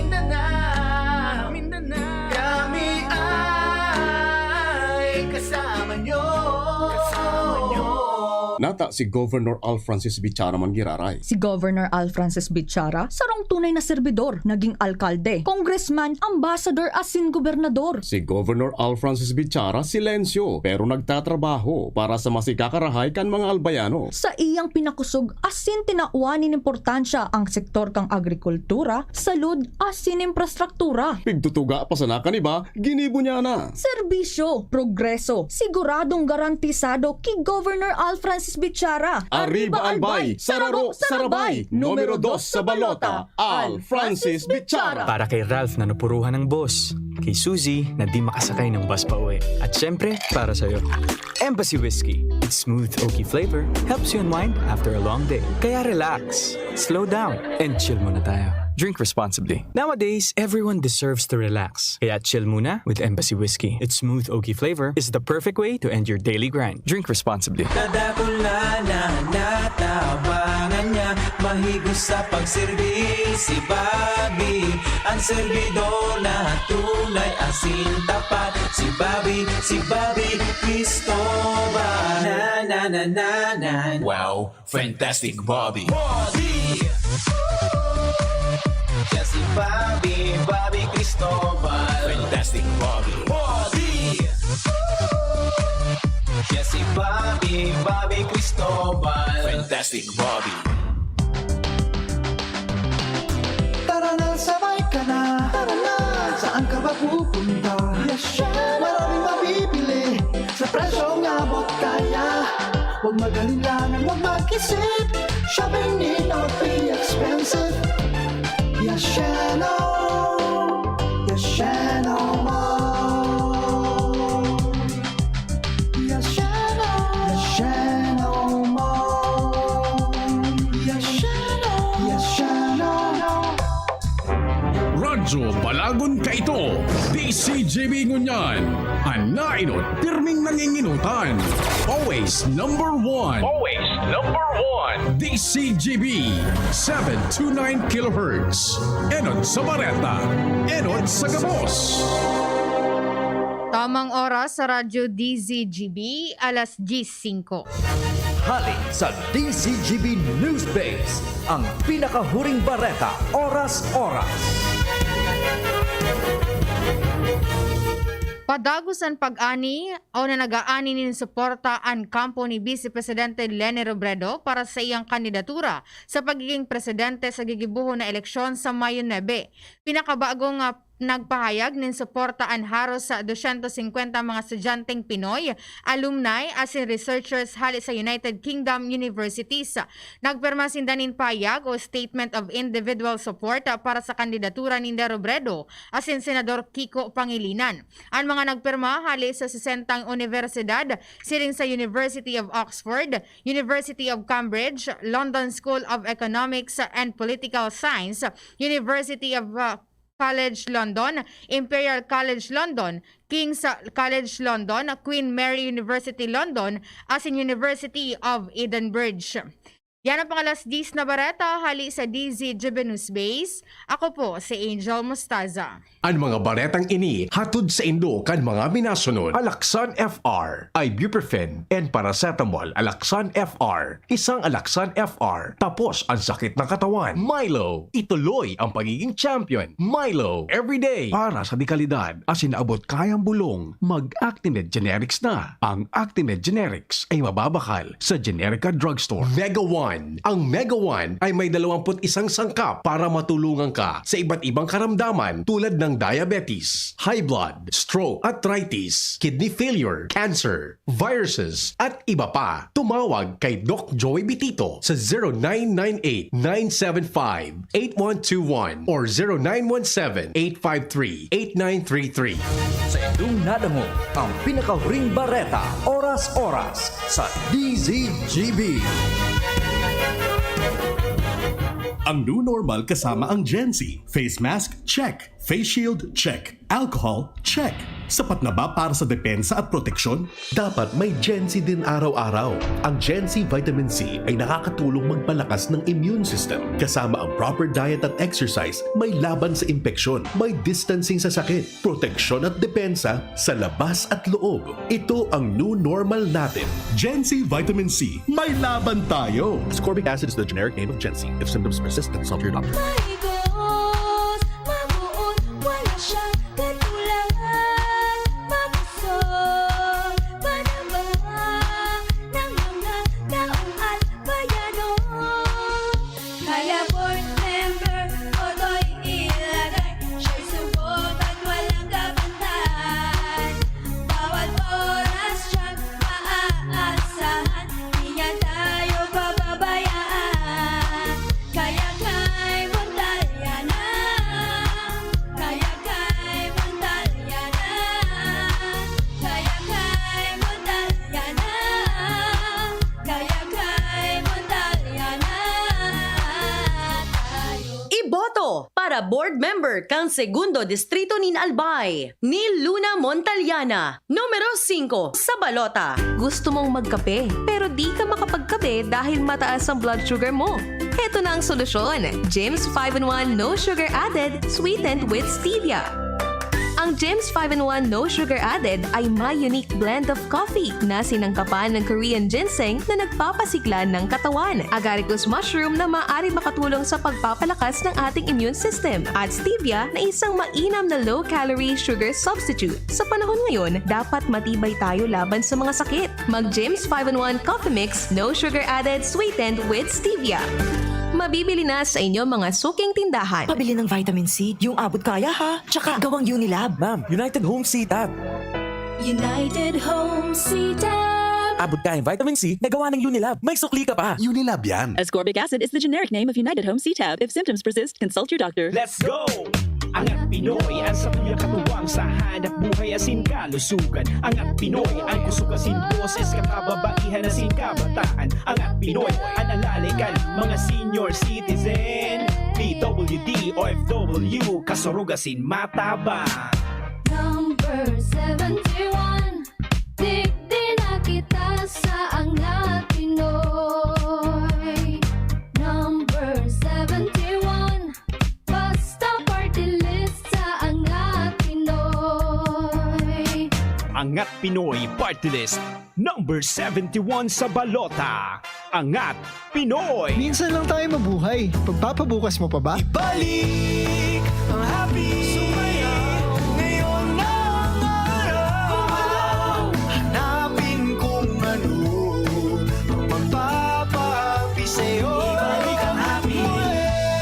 Nata si Governor Al Francis Bichara man giraray. Si Governor Al Francis Bichara, sarong tunay na serbidor, naging alkalde, congressman, ambassador asin gobernador. Si Governor Al Francis Bichara, silensyo, pero nagtatrabaho para sa mas ikakarahay kan mga Albayano. Sa iyang pinakusog asin tinawan nin importansya ang sektor kan agrikultura, salud asin infrastruktura. Pigtutuga pa sana kan iba, ginibo niya na. Serbisyo, progreso, siguradong garantisado ki Governor Al Francis Bichara. Arriba, Albay! Sararo, Sarabay! Numero dos sa balota, Al Francis Bichara. Para kay Ralph na napuruhan ng boss, kay Suzy na di makasakay ng bus pa uwi, at syempre, para sa'yo. Embassy Whiskey. Its smooth oaky flavor helps you unwind after a long day. Kaya relax, slow down, and chill muna tayo. Drink responsibly. Nowadays, everyone deserves to relax. Kaya chill muna with Embassy Whiskey. Its smooth oaky flavor is the perfect way to end your daily grind. Drink responsibly. Kadakula na natabangan niya, mahigos sa pagserbi si Bobby. Ang serbidor na tunay asin tapat, si Bobby, si Bobby Cristobal. Na, na, na, na, na. Wow, fantastic Bobby. Bobby! Siya si Bobby, Bobby Cristobal. Fantastic Bobby. Bobby! Siya si Bobby, Bobby Cristobal. Fantastic Bobby. Tara na, sabay ka na. Tara na. Saan ka ba pupunta? Yes, chef. Maraming mabibili sa presyong abot kaya. Huwag mag-alinlangan, huwag mag-isip. Shopping need not be expensive. Yes, Sheno. Yes, Sheno Mall. Yes, Sheno. Yes, Sheno Mall. Yes, Sheno. Yes, Sheno. Radyo Balagon Kaito, D C G B ngunyan. An naenot, pirming nanginginutan. Always number one. Always number one. D C G B, seven two nine kilohertz. Enot sa bareta, enot sa gabos. Tamang oras sa Radyo D Z G B, alas diyes singko. Hali sa D Z G B News Base, ang pinakahuring bareta, oras-oras. Padagos an pag-ani o na nag-aani nin suporta an kampo ni Vice Presidente Leni Robredo para sa iyang kandidatura sa pagiging presidente sa gigibohon na eleksyon sa Mayo nuebe. Pinakabagong, ah, nagpahayag nin suporta an haros sa dosyentos singkwenta mga estudyanteng Pinoy, alumni, asin researchers hali sa United Kingdom universities. Nagpirma sinda nin pahayag o Statement of Individual Support, ah, para sa kandidatura ni Robredo asin Senador Kiko Pangilinan. An mga nagpirma hali sa sesentang unibersidad, siring sa University of Oxford, University of Cambridge, London School of Economics and Political Science, University of, uh, College London, Imperial College London, King's College London, Queen Mary University London, asin University of Edinburgh. Yan ang pang alas diyes na bareta hali sa D Z G B News Base. Ako po si Angel Mostaza. An mga baretang ini hatod saindo kan mga minasunod: Alaxan F R, ibuprofen and paracetamol. Alaxan F R, isang Alaxan F R, tapos ang sakit ng katawan. Milo, ituloy ang pagiging champion. Milo, everyday, para sa dekalidad asin abot kayang bulong, mag-Actimed Generics na. Ang Actimed Generics ay mababakal sa Generica Drugstore. Mega One. Ang Mega One ay may dalawampu't isang sangkap para matulungan ka sa iba't ibang karamdaman tulad ng diabetes, high blood, stroke, arthritis, kidney failure, cancer, viruses, at iba pa. Tumawag kay Doc Joey Bitito sa zero nine nine eight, nine seven five, eight one two one or zero nine one seven, eight five three, eight nine three three. Sa indong nadangog ang pinakahuring bareta, oras-oras, sa D Z G B. Ang new normal kasama ang Gen Z. Face mask, check. Face shield, check. Alcohol, check. Sapat na ba para sa depensa at proteksyon? Dapat may Gen C din araw-araw. Ang Gen C Vitamin C ay nakakatulong magpalakas ng immune system, kasama ang proper diet at exercise, may laban sa impeksyon, may distancing sa sakit, proteksyon at depensa sa labas at loob. Ito ang new normal natin. Gen C Vitamin C, may laban tayo! Ascorbic acid is the generic name of Gen C. If symptoms persist, consult your doctor. Maigos, mabuot, wala siyang katulangan. Makusog, panabang ng mga taong albayano. Kaya board member, Otoy ilagay. Siya'y subok at walang kabantay. Bawat oras siyang maaasahan. Di niya tayo pababayaan. Kaya kay Montalyana, kaya kay Montalyana, kaya kay Montalyana, kaya kay Montalyana tayo. Iboto para board member kan Segundo Distrito nin Albay ni Luna Montalyana, numero singko sa balota. Gusto mong magkape pero di ka makapagkape dahil mataas ang blood sugar mo? Heto na ang solusyon, Jims five-in-one No Sugar Added, Sweetened with Stevia. Ang Jims five-in-one No Sugar Added ay may unique blend of coffee na sinangkapan ng Korean ginseng na nagpapasigla ng katawan, agaricus mushroom na maaari makatulong sa pagpapalakas ng ating immune system, at stevia na isang mainam na low-calorie sugar substitute. Sa panahon ngayon, dapat matibay tayo laban sa mga sakit. Mag Jims five-in-one Coffee Mix, No Sugar Added, Sweetened with Stevia. Mabibili na sa inyong mga suking tindahan. Pabili ng vitamin C, yung abot kaya ha. Tsaka gawang Unilab. Ma'am, United Home C-Tab. United Home C-Tab. Abot kayang vitamin C na gawa ng Unilab. May sukli ka pa. Unilab yan. Ascorbic acid is the generic name of United Home C-Tab. If symptoms persist, consult your doctor. Let's go! Angat Pinoy, ang sabi niya katuwang sa hanap buhay asin kalusugan. Angat Pinoy, ang kusog asin boses, kakababaihan asin kabataan. Angat Pinoy, an alalikan, mga senior citizen. P W D, O F W, kasurog asin mataba. Number seventy-one. Digdi na kita sa Angat Pinoy. Number seventy-one. Basta party list sa Angat Pinoy. Angat Pinoy Party List, number seventy-one sa balota. Angat Pinoy. Minsan lang tayo mabuhay. Pagpapabukas mo pa ba? Ibalik ang happy. Sumayaw. Ngayon na ang araw. Hanapin kung ano ang magpapahappy sa'yo. Ibalik ang happy. More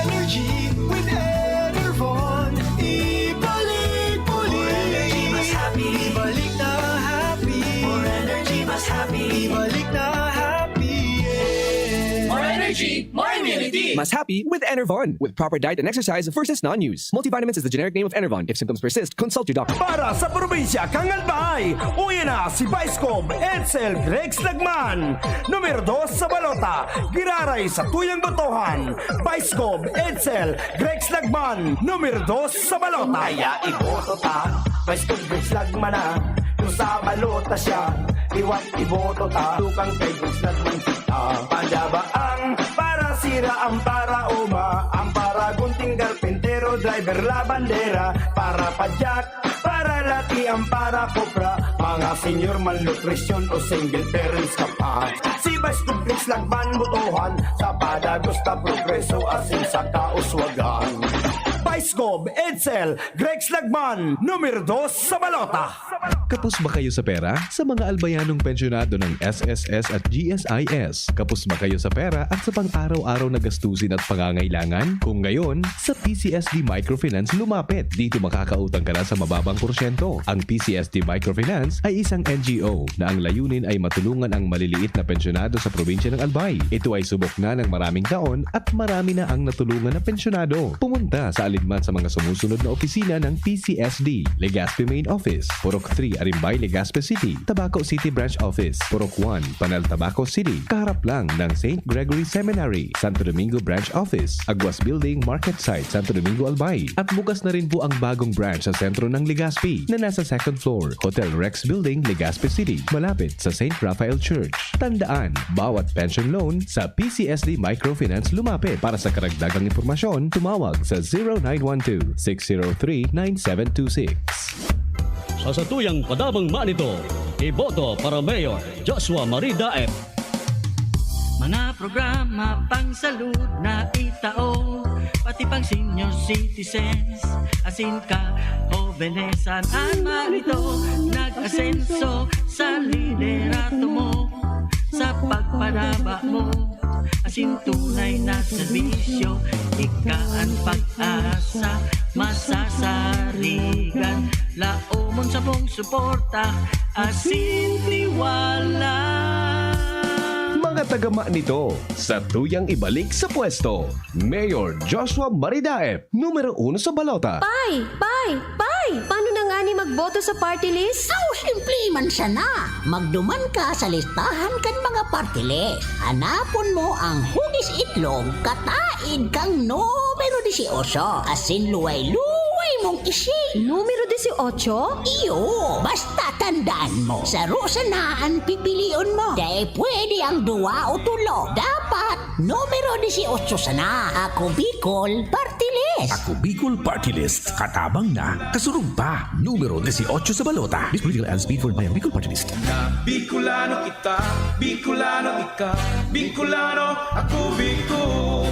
energy with Enervon. Ibalik muli. More energy, mas happy. Ibalik na happy. More energy, mas happy. Ibalik na happy. Yeah. More energy, more immunity. Mas happy with Enervon. With proper diet and exercise versus non-use. Multivitamins is the generic name of Enervon. If symptoms persist, consult your doctor. Para sa probinsya kan Albay, uya na si Vice Gov Edsel Gregs Lagman, numero dos sa balota, giraray sa Tuyang Botohan. Vice Gov Edsel Gregs Lagman, numero dos sa balota. Kaya iboto ta, Vice Gov Gregs Lagman na. Kung sa balota siya, liwat iboto ta. Tukang kay Gregs Lagman kita. Padaba ang para sira, ang para uma, ang para gunting, karpentero, driver, labandera, para padyak, para lati, ang para kopra, mga senior, malnutrisyon o single parents ka pa. Si Vice Gov Gregs Lagman, botohan sa padagos na progreso asin sa kauswagan. Vice Gov Edsel Gregs Lagman, numero dos sa balota. Kapos ba kayo sa pera? Sa mga albayanong pensyonado ng S S S at G S I S, kapos ba kayo sa pera at sa pang-araw-araw na gastusin at pangangailangan? Kung ngayon, sa P C S D Microfinance lumapit. Dito makakautang ka na sa mababang porsyento. Ang P C S D Microfinance ay isang N G O na ang layunin ay matulungan ang maliliit na pensyonado sa probinsya ng Albay. Ito ay subok na ng maraming taon at marami na ang natulungan na pensyonado. Pumunta sa alinman sa mga sumusunod na opisina ng P C S D: Legazpi Main Office, Purok three, Arimbay, Legazpi City; Tabaco City Branch Office, Purok one, Panal, Tabaco City, kaharap lang ng Saint Gregory Seminary; Santo Domingo Branch Office, Aguas Building, Market Site, Santo Domingo, Albay. At bukas na rin po ang bagong branch sa sentro ng Legazpi, na nasa second floor, Hotel Rex Building, Legazpi City, malapit sa Saint Raphael Church. Tandaan, bawat pension loan, sa P C S D Microfinance lumapit. Para sa karagdagang impormasyon, tumawag sa zero nine one two, six zero three, nine seven two six. Sa satuyang padamang manito, iboto para Mayor Joshua Marie Daep. Mga programa pang salud na itao, pati pang senior citizens, asin ka, hobenesan an manito, nag-asenso sa liderato mo, sa pagparaba mo, asin tunay na serbisyo, ika an pag-asa, masasarigan, laomon sa mong suporta, asin tiwala. Mga taga Manito, sa tuyang ibalik sa pwesto, Mayor Joshua Maridaep, numero uno sa balota. Pay! Pay! Pay! Paano na ngani magboto sa party list? Aw, simple man sana. Magduman ka sa listahan kan mga party list. Hanapon mo ang hugis itlog, kataid kan numero dieciocho, asin luway-luway mong isi. Numero dieciocho? Iyo, basta tandaan mo, saro sana an pipilion mo. Dai pwede ang duwa o tulo. Dapat numero dieciocho sana. Ako Bicol Party List. Ako Bicol Party List. Katabang na, kasurog pa. Numero dieciocho sa balota. This political ads paid for by Bicol Party List. Na Bicolano kita, Bicolano ika, Bicolano ako, Bicol.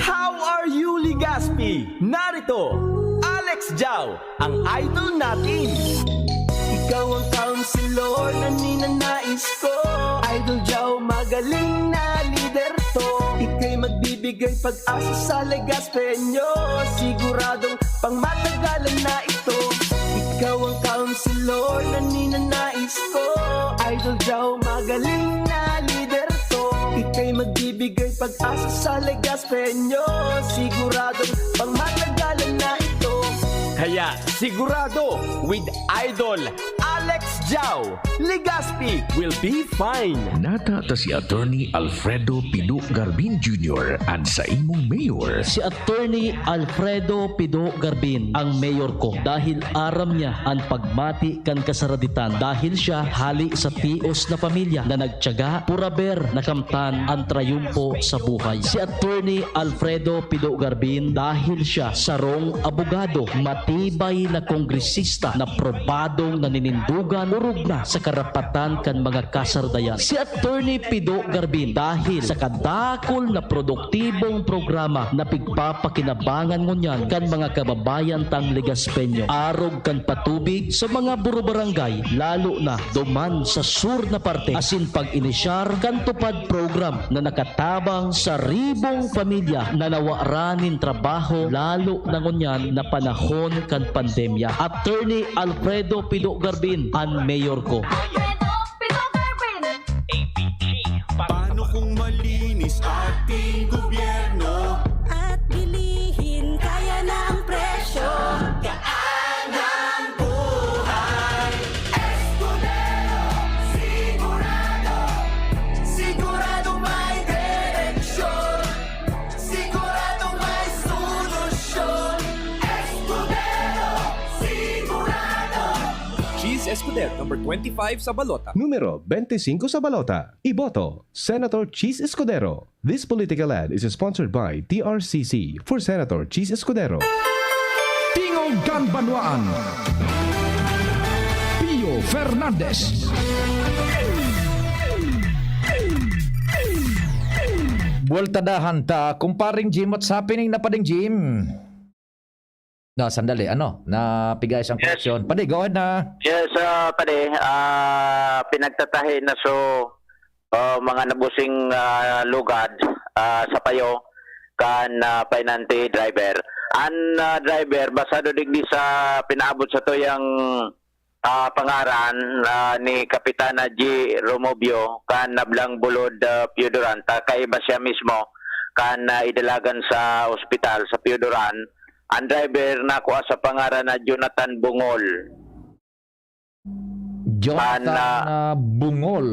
How are you, Legazpi? Narito, Alex Jao, ang idol natin. Ikaw ang counselor na ninanais ko. Idol Jao, magaling na lider to. Ika'y magbibigay pag-asa sa Legazpeño. Siguradong pangmatagalan na ito. Ikaw ang counselor na ninanais ko. Idol Jao, magaling na lider to. Ika'y magbibigay pag-asa sa Legazpeño. Siguradong pangmatagalan na ito. Kaya sigurado, with Idol Alex Jao, Legazpi will be fine. Nata ta si Attorney Alfredo Pido Garbin Junior an saimong mayor. Si Attorney Alfredo Pido Garbin ang mayor ko dahil aram niya an pagmati kan kasaraditan, dahil siya hali sa tios na pamilya na nagtiyaga, puraber na kamtan an trayumpo sa buhay. Si Attorney Alfredo Pido Garbin dahil siya sarong abogado, matibay na kongresista na probadong naninindogan, orog na sa karapatan kan mga kasardayan. Si Attorney Pido Garbin dahil sa kadakol na produktibong programa na pigpapakinabangan ngunyan kan mga kababayan tang Legazpeño, arog kan patubig sa mga burubarangay, lalo na duman sa sur na parte, asin pag-inisyar kan TUPAD program na nakatabang sa ribong pamilya na nawara nin trabaho, lalo na ngunyan na panahon kan pandemya. Attorney Alfredo Pido Garbin, an mayor ko. Alfredo Pido Garbin. A P G. Paano kung malinis ating gobyerno? At bilihin kaya na ang presyo? Gaan ang buhay. Escudero, sigurado, sigurado may direksyon. Sigurado may solusyon. Escudero, sigurado. Cheese Escudero, number twenty-five sa balota. Numero twenty-five sa balota. Iboto, Senator Cheese Escudero. This political ad is sponsored by T R C C for Senator Cheese Escudero. Tingog kan Banwaan. Pio Fernandez. Buweltadahan ta, kumparing Jim. What's happening na, Pading Jim? Na, sandali, ano, napigay siyang Yes. koneksyon. Padi, go ahead na. Yes, ah, padi, ah, pinagtatahi na so, ah, mga nabusing, ah, lugad, ah, sa payo kan, ah, painanti driver. An, ah, driver, basado digdi sa pinaabot sa tuyang ah, pangaran, ah, ni Kapitana G Romobio kan Nablang Bulod, ah, Pio Duranta, kaiba siya mismo kan, ah, idalagan sa ospital sa Pioduran. Ang driver nakuha sa pangaran na Jonathan Bungol. Jonathan, Kan, ah, ah, Bungol.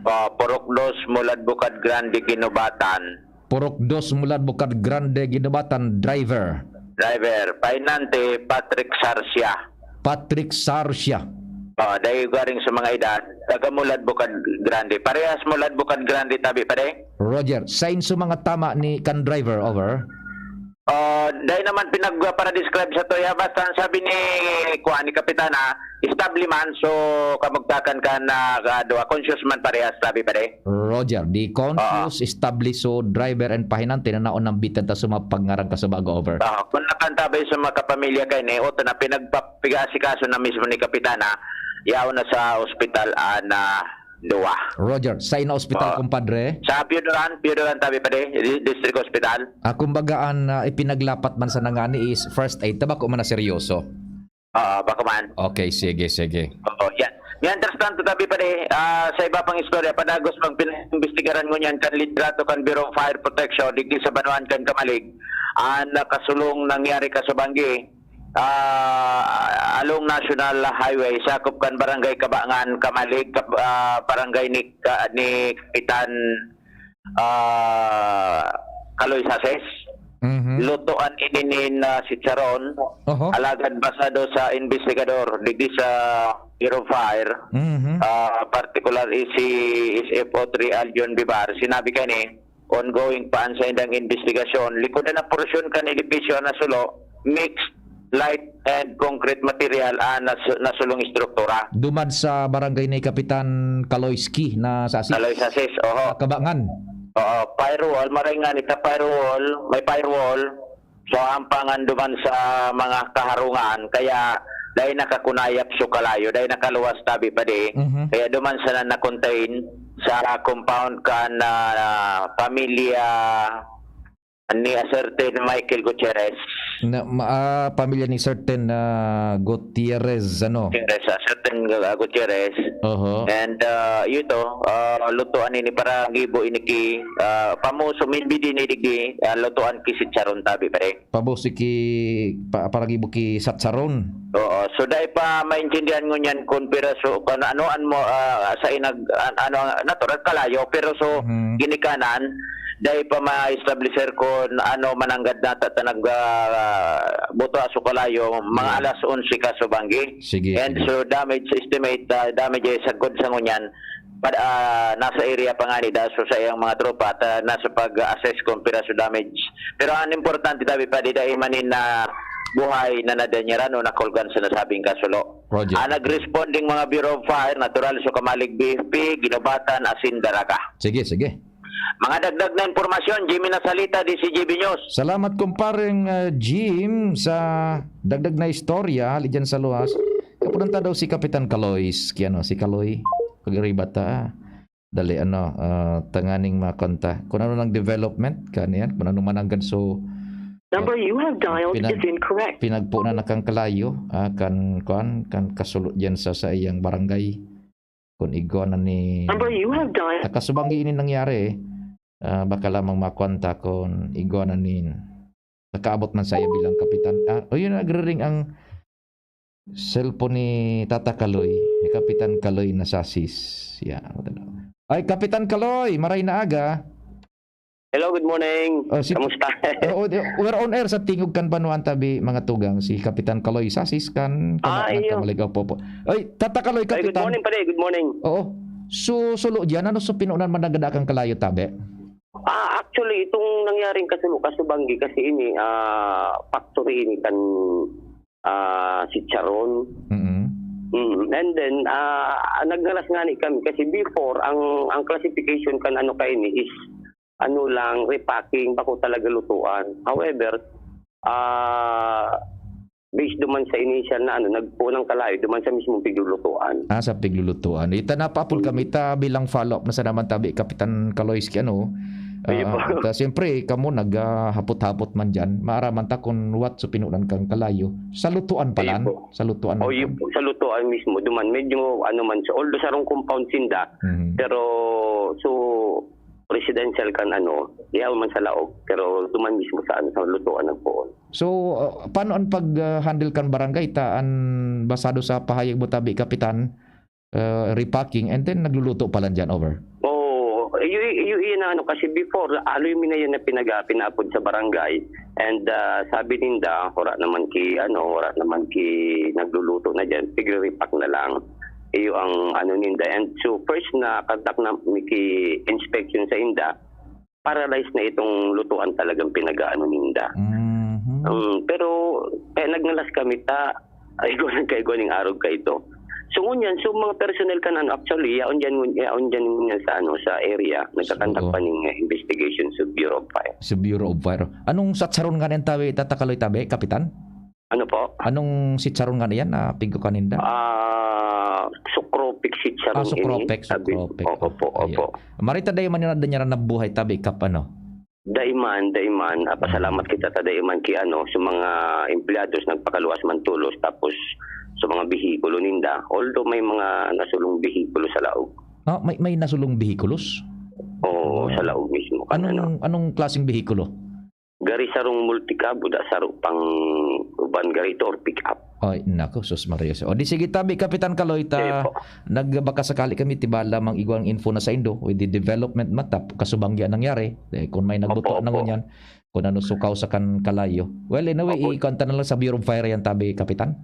Ah, Purok Dos, Mulad Bukad Grande, Guinobatan. Purok Dos, Mulad Bukad Grande, Guinobatan, driver. Driver, pahinante, Patrick Sarsia. Patrick Sarsia. Oh, dai garing sa mga edad, taga Mulad Bukad Grande. Parehas Mulad Bukad Grande, tabi pa, de? Roger, sain sa mga tama ni kan driver, over? Ah, dai naman pinag-, para-describe sa tuya. Basta ang sabi ni, kuwan, ni Kapitana, estable man. So, kamugtakan kan, ah, duwa, conscious man parehas, sabi pa, de. Roger, di conscious, Oo. established, so driver and pahinante na naon nambitan ta sa mga pagngaran ka sa bago, over. Oo, kung nakantabay sa mga kapamilya kayo ni Otto na pinagpapiga-asikaso na mismo ni Kapitana, yaon na sa ospital, ah, na duwa. Roger, sa ina ospital, Oo. kumpadre? Sa Pioduran, Pioduran, tabi pa, de, di-, District Hospital. Ah, kumbaga, ang, ah, ipinaglapat man sa nangani is first aid, ta bako man na seryoso. Oo, bako man. Okay, sige, sige. Oo, yan. Mientras tanto, tabi pa, de, ah, sa iba pang istorya, padagos pang pinaimbestigaran ngunyan kan liderato kan Bureau of Fire Protection, digdi sa banwaan kan Camalig, ang nakasulong nangyari ka sa Banggi, ah, along National Highway, sakop kan Barangay Kabangan, Camalig, Kab-, ah, barangay ni Ka-, ni Kapitan, ah, Kaloy Sases. Mhm. Lutoan ini nin, ah, chicharon. Oho. Alagad basado sa investigador, digdi sa Bureau of Fire, Mhm. ah, partikular is si S F O three Aljon Bibar, sinabi kani, ongoing pa ang saindang investigasyon. Likodan na porsyon kan edipisyo na sulo, mixed light and concrete material ang nas-, nasulong estruktura. Duman sa barangay ni Kapitan Kaloyski na sa Asis. Kaloy Sases, oho. Sa Kabangan. Oo, firewall, maray nga ni ta firewall, may firewall. So, ampangan duman sa mga kaharungan, kaya dai nakakunayap so kalayo, dai nakaluwas tabi pa di. Mhm. Kaya duman sana na-contain sa compound kan, ah, pamilya ni a certain Michael Gutierrez. Na, ma-, ah, pamilya ni certain, ah, Gutierrez, ano? Gutierrez, a certain, ah, Gutierrez. Oho. And, ah, ito, ah, lutoan ini para gibo ini ki, ah, pamuso, minbidi ni digdi, ah, lutoan ki chicharon tabi, pare. Pamuso ki, pa-, para gibo ki chicharon. Oo. So, dai pa maintindihan ngunyan kung piraso, kung ano an mo, ah, sa inag-, an-, ano, natural kalayo, pero so, Mhm. ginikanan, dai pa ma-establisher kun ano mananggad na ta-, ta nag, ah, buto aso kalayo, mga Yeah. alas onse ka subanggi. Sige, And sige. so damage estimate, ah, damage ay sagkod sa ngunyan, pad-, ah, nasa area pa nga ni da, so sa iyang mga tropa, ta nasa pag-assess kung pira so damage. Pero ang importante, tabi pa, di dai manin na buhay na nadanyaran o nakulgan sa nasabing kasulo. Roger. Ang nag-responding mga Bureau of Fire, natural, so Camalig B F P, Guinobatan, asin Daraga. Sige, sige. Mga dagdag na impormasyon, Jimmy Nasalita, D C G B News. Salamat, kumpareng, ah, Jim, sa dagdag na istorya, hali dyan sa luwas. Kapunta daw si Kapitan Kaloy, si ano, si Kaloy, pag-iriba ta, ah. Dali, ano, ah, tanganing makonta. Kung ano nang development, kan yan, kung ano mananggad, so, Number you have dialed pinag-, is incorrect. pinagpo na nakang kalayo, ah, kan, kuan, kan kasulo dyan sa, sa iyang barangay. Kung igwa na ni Number you have dialed. Nakasubanggi ini nangyari, eh. Ah, baka lamang makuan ta kung igwa na ni nakaabot man saya bilang kapitan. Ah, o yun, nagre-ring ang cellphone ni Tata Kaloy, ni Kapitan Kaloy na sasis. Yan. Ay, Kapitan Kaloy, maray na aga. Hello, good morning. Oh, si Kamusta? Oh, oh, we're on air sa Tingog kan Banwaan tabi, mga tugang, si Kapitan Kaloy Sasis kan Ah, Kama-, iyo. Kamalig. Opo, opo. Ay, Tata Kaloy, Ay, good Kapitan. morning, pare. Good morning. Oo. So, sulo diyan, ano sa pinunan managada kang kalayo, tabi? Ah, actually, itong nangyaring kasulo, kasubanggi kasi ini, ah, factory ini kan, ah, chicharon. Mm-mm. Mm, and then, ah, nagnalas nga ni kami kasi before, ang, ang classification kan ano kaini is ano lang, repacking, bako talaga lutuan. However, ah, based duman sa initial na ano, nagpunang kalayo duman sa mismong piglulutuan. Ah, sa piglulutuan. Ita na pa, Apol, Mm. kami ta bilang follow-up na sa naman tabi, Kapitan Kaloyski, ano? Ayun Ah, po. ta, siyempre, kamo nag, ah, hapot-hapot man dyan. Maaraman ta kung what so pinunan kang kalayo. Sa lutuan pa Ayun lang? po. Sa lutuan O, lang? yun po, sa lutuan mismo. Duman, medyo ano man siya. Although sarong compound sinda, Mhm. pero so, presidential kan ano, yaon man sa laog, pero duman mismo sa ano, sa lutuan nagpoon. So, ah, paano ang pag, ah, handle kan barangay? Ta an basado sa pahayag mo tabi, Kapitan, ah, repacking and then nagluluto pa lang diyan, over? Oo, iyo iyo iyo na ano, kasi before, aloy mi na yan na pinaga pinaapod sa barangay and, ah, sabi ninda, wara naman ki ano, wara naman ki nagluluto na diyan, tigre-repack na lang. Iyo ang ano ninda and so first na contact na mi ki inspection sa inda, paralyzed na itong lutuan talagang pinag-aano ninda. Mhm. Um, pero kaya nagngalas kami ta, ay, igwa nagkaigwa ning arog ka ito. So, ngunyan, so mga personnel kan ano, actually, yaon dyan ngun-, yaon dyan ngunyan sa ano, sa area, nagkakandak So, pa ning, eh, investigation sa Bureau of Fire. Sa Bureau of Fire. Anong satsaron nga nin tabi, Tata Kaloy, tabi, Kapitan? Ano po? Anong sitsaron nga niyan na pigkukuan ninda? Ah, Sucropex sitsaron Ah, Sucropex, ini, sabi. Sucropex. Opo, Oh, opo. Ayan. Marita, dai man nila, dai niya nabuhay tabi, Kap, ano? Dai man, dai man. Ah, pasalamat kita ta dai man ki ano, sa mga empleyados nagpakaluwas man tolos, tapos sa mga behikulo ninda. Although may mga nasulong behikulo sa laog. Ah, may, may nasulong behikulos? Oo, Ah. sa laog mismo. Anong, Ano? anong klaseng behikulo? Gari sarong multicab, uda saro pang uban gari ito or pick up. Ay, nako, sus Maria. O di sige, tabi, Kapitan Kaloy, ta Sige po. nagbaka sakali kami, tiba lamang igwang info na saindo, with the development matap, kasubang yan nangyari, eh, kung may nagbuto Opo, na opo. ngunyan, kung ano sukaw sa kan kalayo. Well, anyway, Opo. ikuan ta na lang sa Bureau of Fire yan, tabi, Kapitan.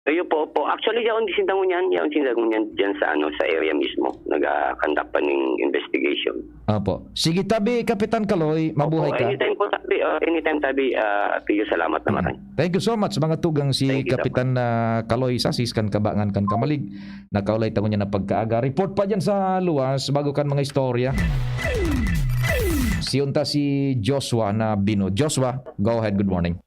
Iyo po, opo. Actually, yaon di sinda ngunyan, yaon sinda ngunyan dyan sa, ano, sa area mismo. Nag-conduct pa ning investigation. Opo. Sige, tabi, Kapitan Kaloy, mabuhay Opo, ka. anytime po, tabi, ah, anytime, tabi, ah, Pio, salamat na Mm. maray. Thank you so much, mga tugang. Si Thank you, Kapitan, ah, Kaloy Sasis, kan Kabangan, kan Kamalig. Nakaulay ta ngunyan na pagkaaga. Report pa dyan sa luwas, bago kan mga istorya. Siyon ta si Joshua na Bino. Joshua, go ahead, good morning.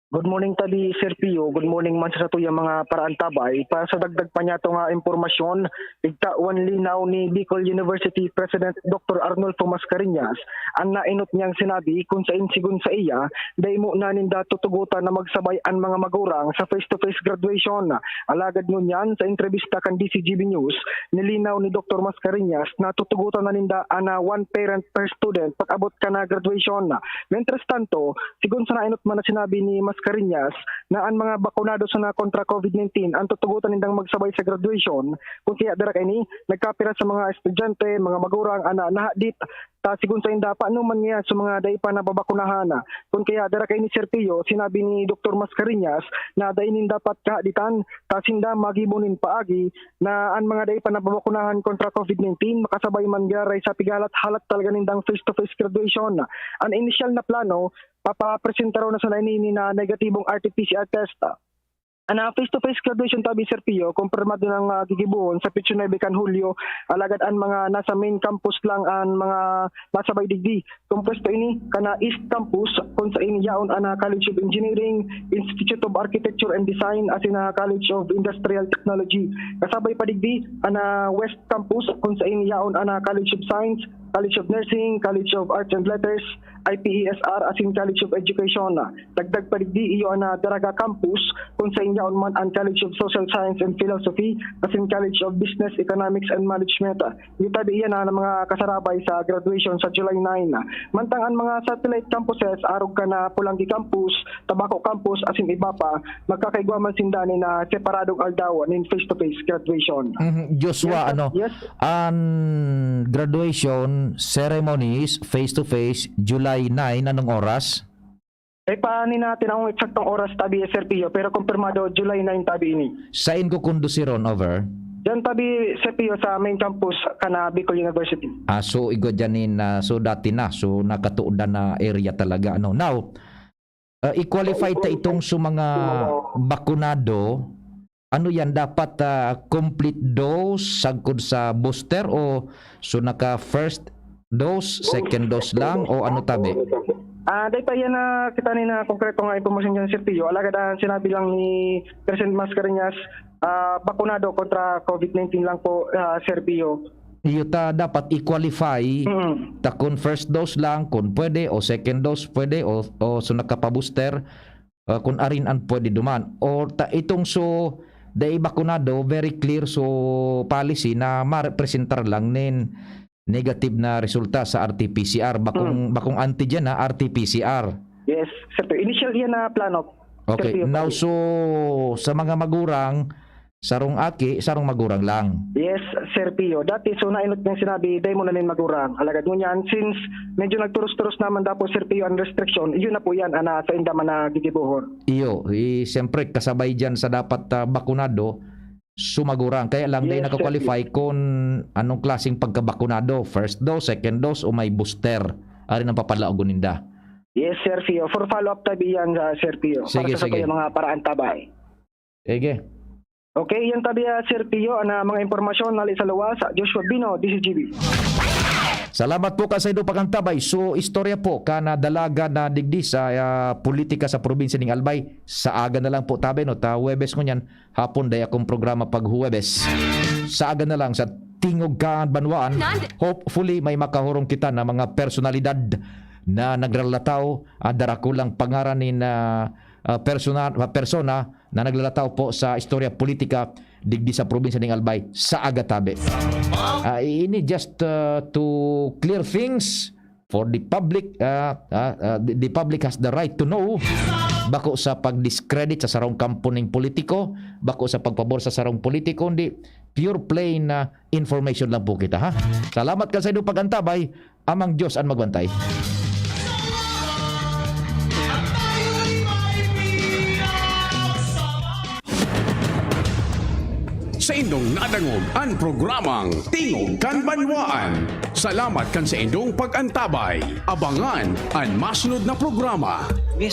Good morning, tabi, Sir Pio. Good morning man sa satuyang mga paraantabay. Para sa dagdag pa niyato nga impormasyon, igtawan linaw ni Bicol University President Doctor Arnulfo Mascarenhas an nainot niyang sinabi, kun sain, sigon saiya, dai mo na ninda tutugotan na magsabay an mga magurang sa face-to-face graduation. Alagad ngunyan, sa entrebista kan D C G B News, nilinaw ni Doktor Mascarenhas na tutugotan na ninda an, ah, one parent per student pag-abot kan, ah, graduation. Mientras tanto, sigon sa nainot man na sinabi ni Mascarenhas, na an mga bakunado sana kontra COVID nineteen an tutugotan nindang magsabay sa graduation. Kun kaya dara kaini, nagkapira sa mga estudyante, mga magurang, an nahadit, ta sigon sainda, paano man niya sa mga dai pa nababakunahan? Kun kaya dara kaini, Sir Pio, sinabi ni Doktor Mascarenhas na dai nin dapat kahaditan, ta sinda magibo nin paagi na an mga dai pa nababakunahan kontra COVID nineteen makasabay man giraray sa pighalat-halat talaga nindang face-to-face graduation. An inisyal na plano, papapresentaron na sana ini na negatibong R T P C R test. An, ah, face-to-face graduation tabi, Sir Pio, kumpirmado nang, ah, gigibohon sa petsa nuebe kan Hulyo, alagad an mga nasa main campus lang an mga masabay digdi. Kompleto ini kan, ah, East Campus, kun sain yaon an, ah, College of Engineering, Institute of Architecture and Design, asin, ah, College of Industrial Technology. Kasabay pa digdi an, ah, West Campus, kun sain yaon an, ah, College of Science, College of Nursing, College of Arts and Letters, I P E S R, asin College of Education. Dagdag pa digdi, iyo an, ah, Daraga Campus, kun sain yaon man an College of Social Science and Philosophy, asin College of Business, Economics and Management. Iyo tabi iyan an mga kasarabay sa graduation sa July nine. Mantang an mga satellite campuses, arog kan, ah, Polangui Campus, Tabaco Campus, asin iba pa, magkakaigwa man sinda nin, ah, separadong aldaw nin face-to-face graduation. Mhm. Joshua, Yes, sir. ano, Yes. an graduation ceremonies face-to-face, July nine, anong oras? Eh, pa ni natin ang eksaktong oras tabi, Sir Pio, pero kumpirmado, July nine tabi ini. Sain ko kondusir on, over? Diyan tabi, Sir Pio, sa main campus kan, ah, Bicol University. Ah, so igwa dyan in, ah, so dati na, so nakatuodan na area talaga, ano. Now, ah, i-qualify ta itong sa mga bakunado, ano yan, dapat, ah, complete dose sagkod sa booster o so naka first dose, second dose lang o ano tabi? Ah, dai pa yan na kita ni na konkreto nga impormasyon dyan, Sir Pio. Alagad ang sinabi lang ni President Mascarenhas, ah, bakunado kontra COVID nineteen lang po, ah, Sir Pio. Iyo ta dapat i-qualify Mm. ta kun first dose lang, kun pwede, o second dose pwede, o, o so nakapa-booster, ah, kun arin an pwede duman. O ta itong so dai bakunado, very clear so policy na marepresentar lang nin negative na resulta sa R T P C R. Bakong, bakong antigen na R T P C R. Yes, Sir Pio. Initial yan na plano. Okay. Sir Pio, Now, pwede. So, sa mga magurang, sarong aki, sarong magurang lang. Yes, Sir Pio. Dati, so nainot niyang sinabi, dai mo na nin magurang. Alagad ngunyan, since medyo nagturos-turos naman daw po, Sir Pio, ang restriction, yun na po yan, ana, sa inda man na gigibohon. Iyo, i, siyempre, kasabay dyan sa dapat ah, bakunado, sumagurang. Kaya lang, dai Yes, nakakwalify kung anong klaseng pagkabakunado. First dose, second dose, o may booster. Ari nang papalaogon ninda. Yes, Sir Pio. For follow-up tabi yan, ah, Sir Pio. Sige, Para sa sige. Mga paraan tabay. Sige. Okay, yan tabi, ah, Sir Pio, ang ah, mga impormasyon hali sa luwas, Joshua Bino, D Z G B. Salamat po ka sa inyong pag-antabay. So, istorya po ka na dalaga na digdi sa ah, politika sa probinsya ning Albay. Sa aga na lang po tabi, no? Ta Huwebes ngunyan, hapon, dai akong programa pag Huwebes. Sa aga na lang sa Tingog Kan Banwaan. Hopefully, may makahurong kita na mga personalidad na nagralataw, ah, darakulang pangaran ni na ah, persona, ah, persona na naglalataw po sa istorya politika digdi sa probinsya ning Albay sa aga tabi. Ah, ini just ah, to clear things for the public, ah, ah, ah, the, the public has the right to know, bako sa pag-discredit sa sarong kampo ning politiko, bako sa pagpabor sa sarong politiko, hindi, pure plain na information lang po kita, ha. Salamat ka sa inyong pag-antabay. Amang Diyos an magbantay. Saindong nadangog an programang Tingog kan Banwaan. Salamat kan saindong pag-antabay. Abangan an masunod na programa.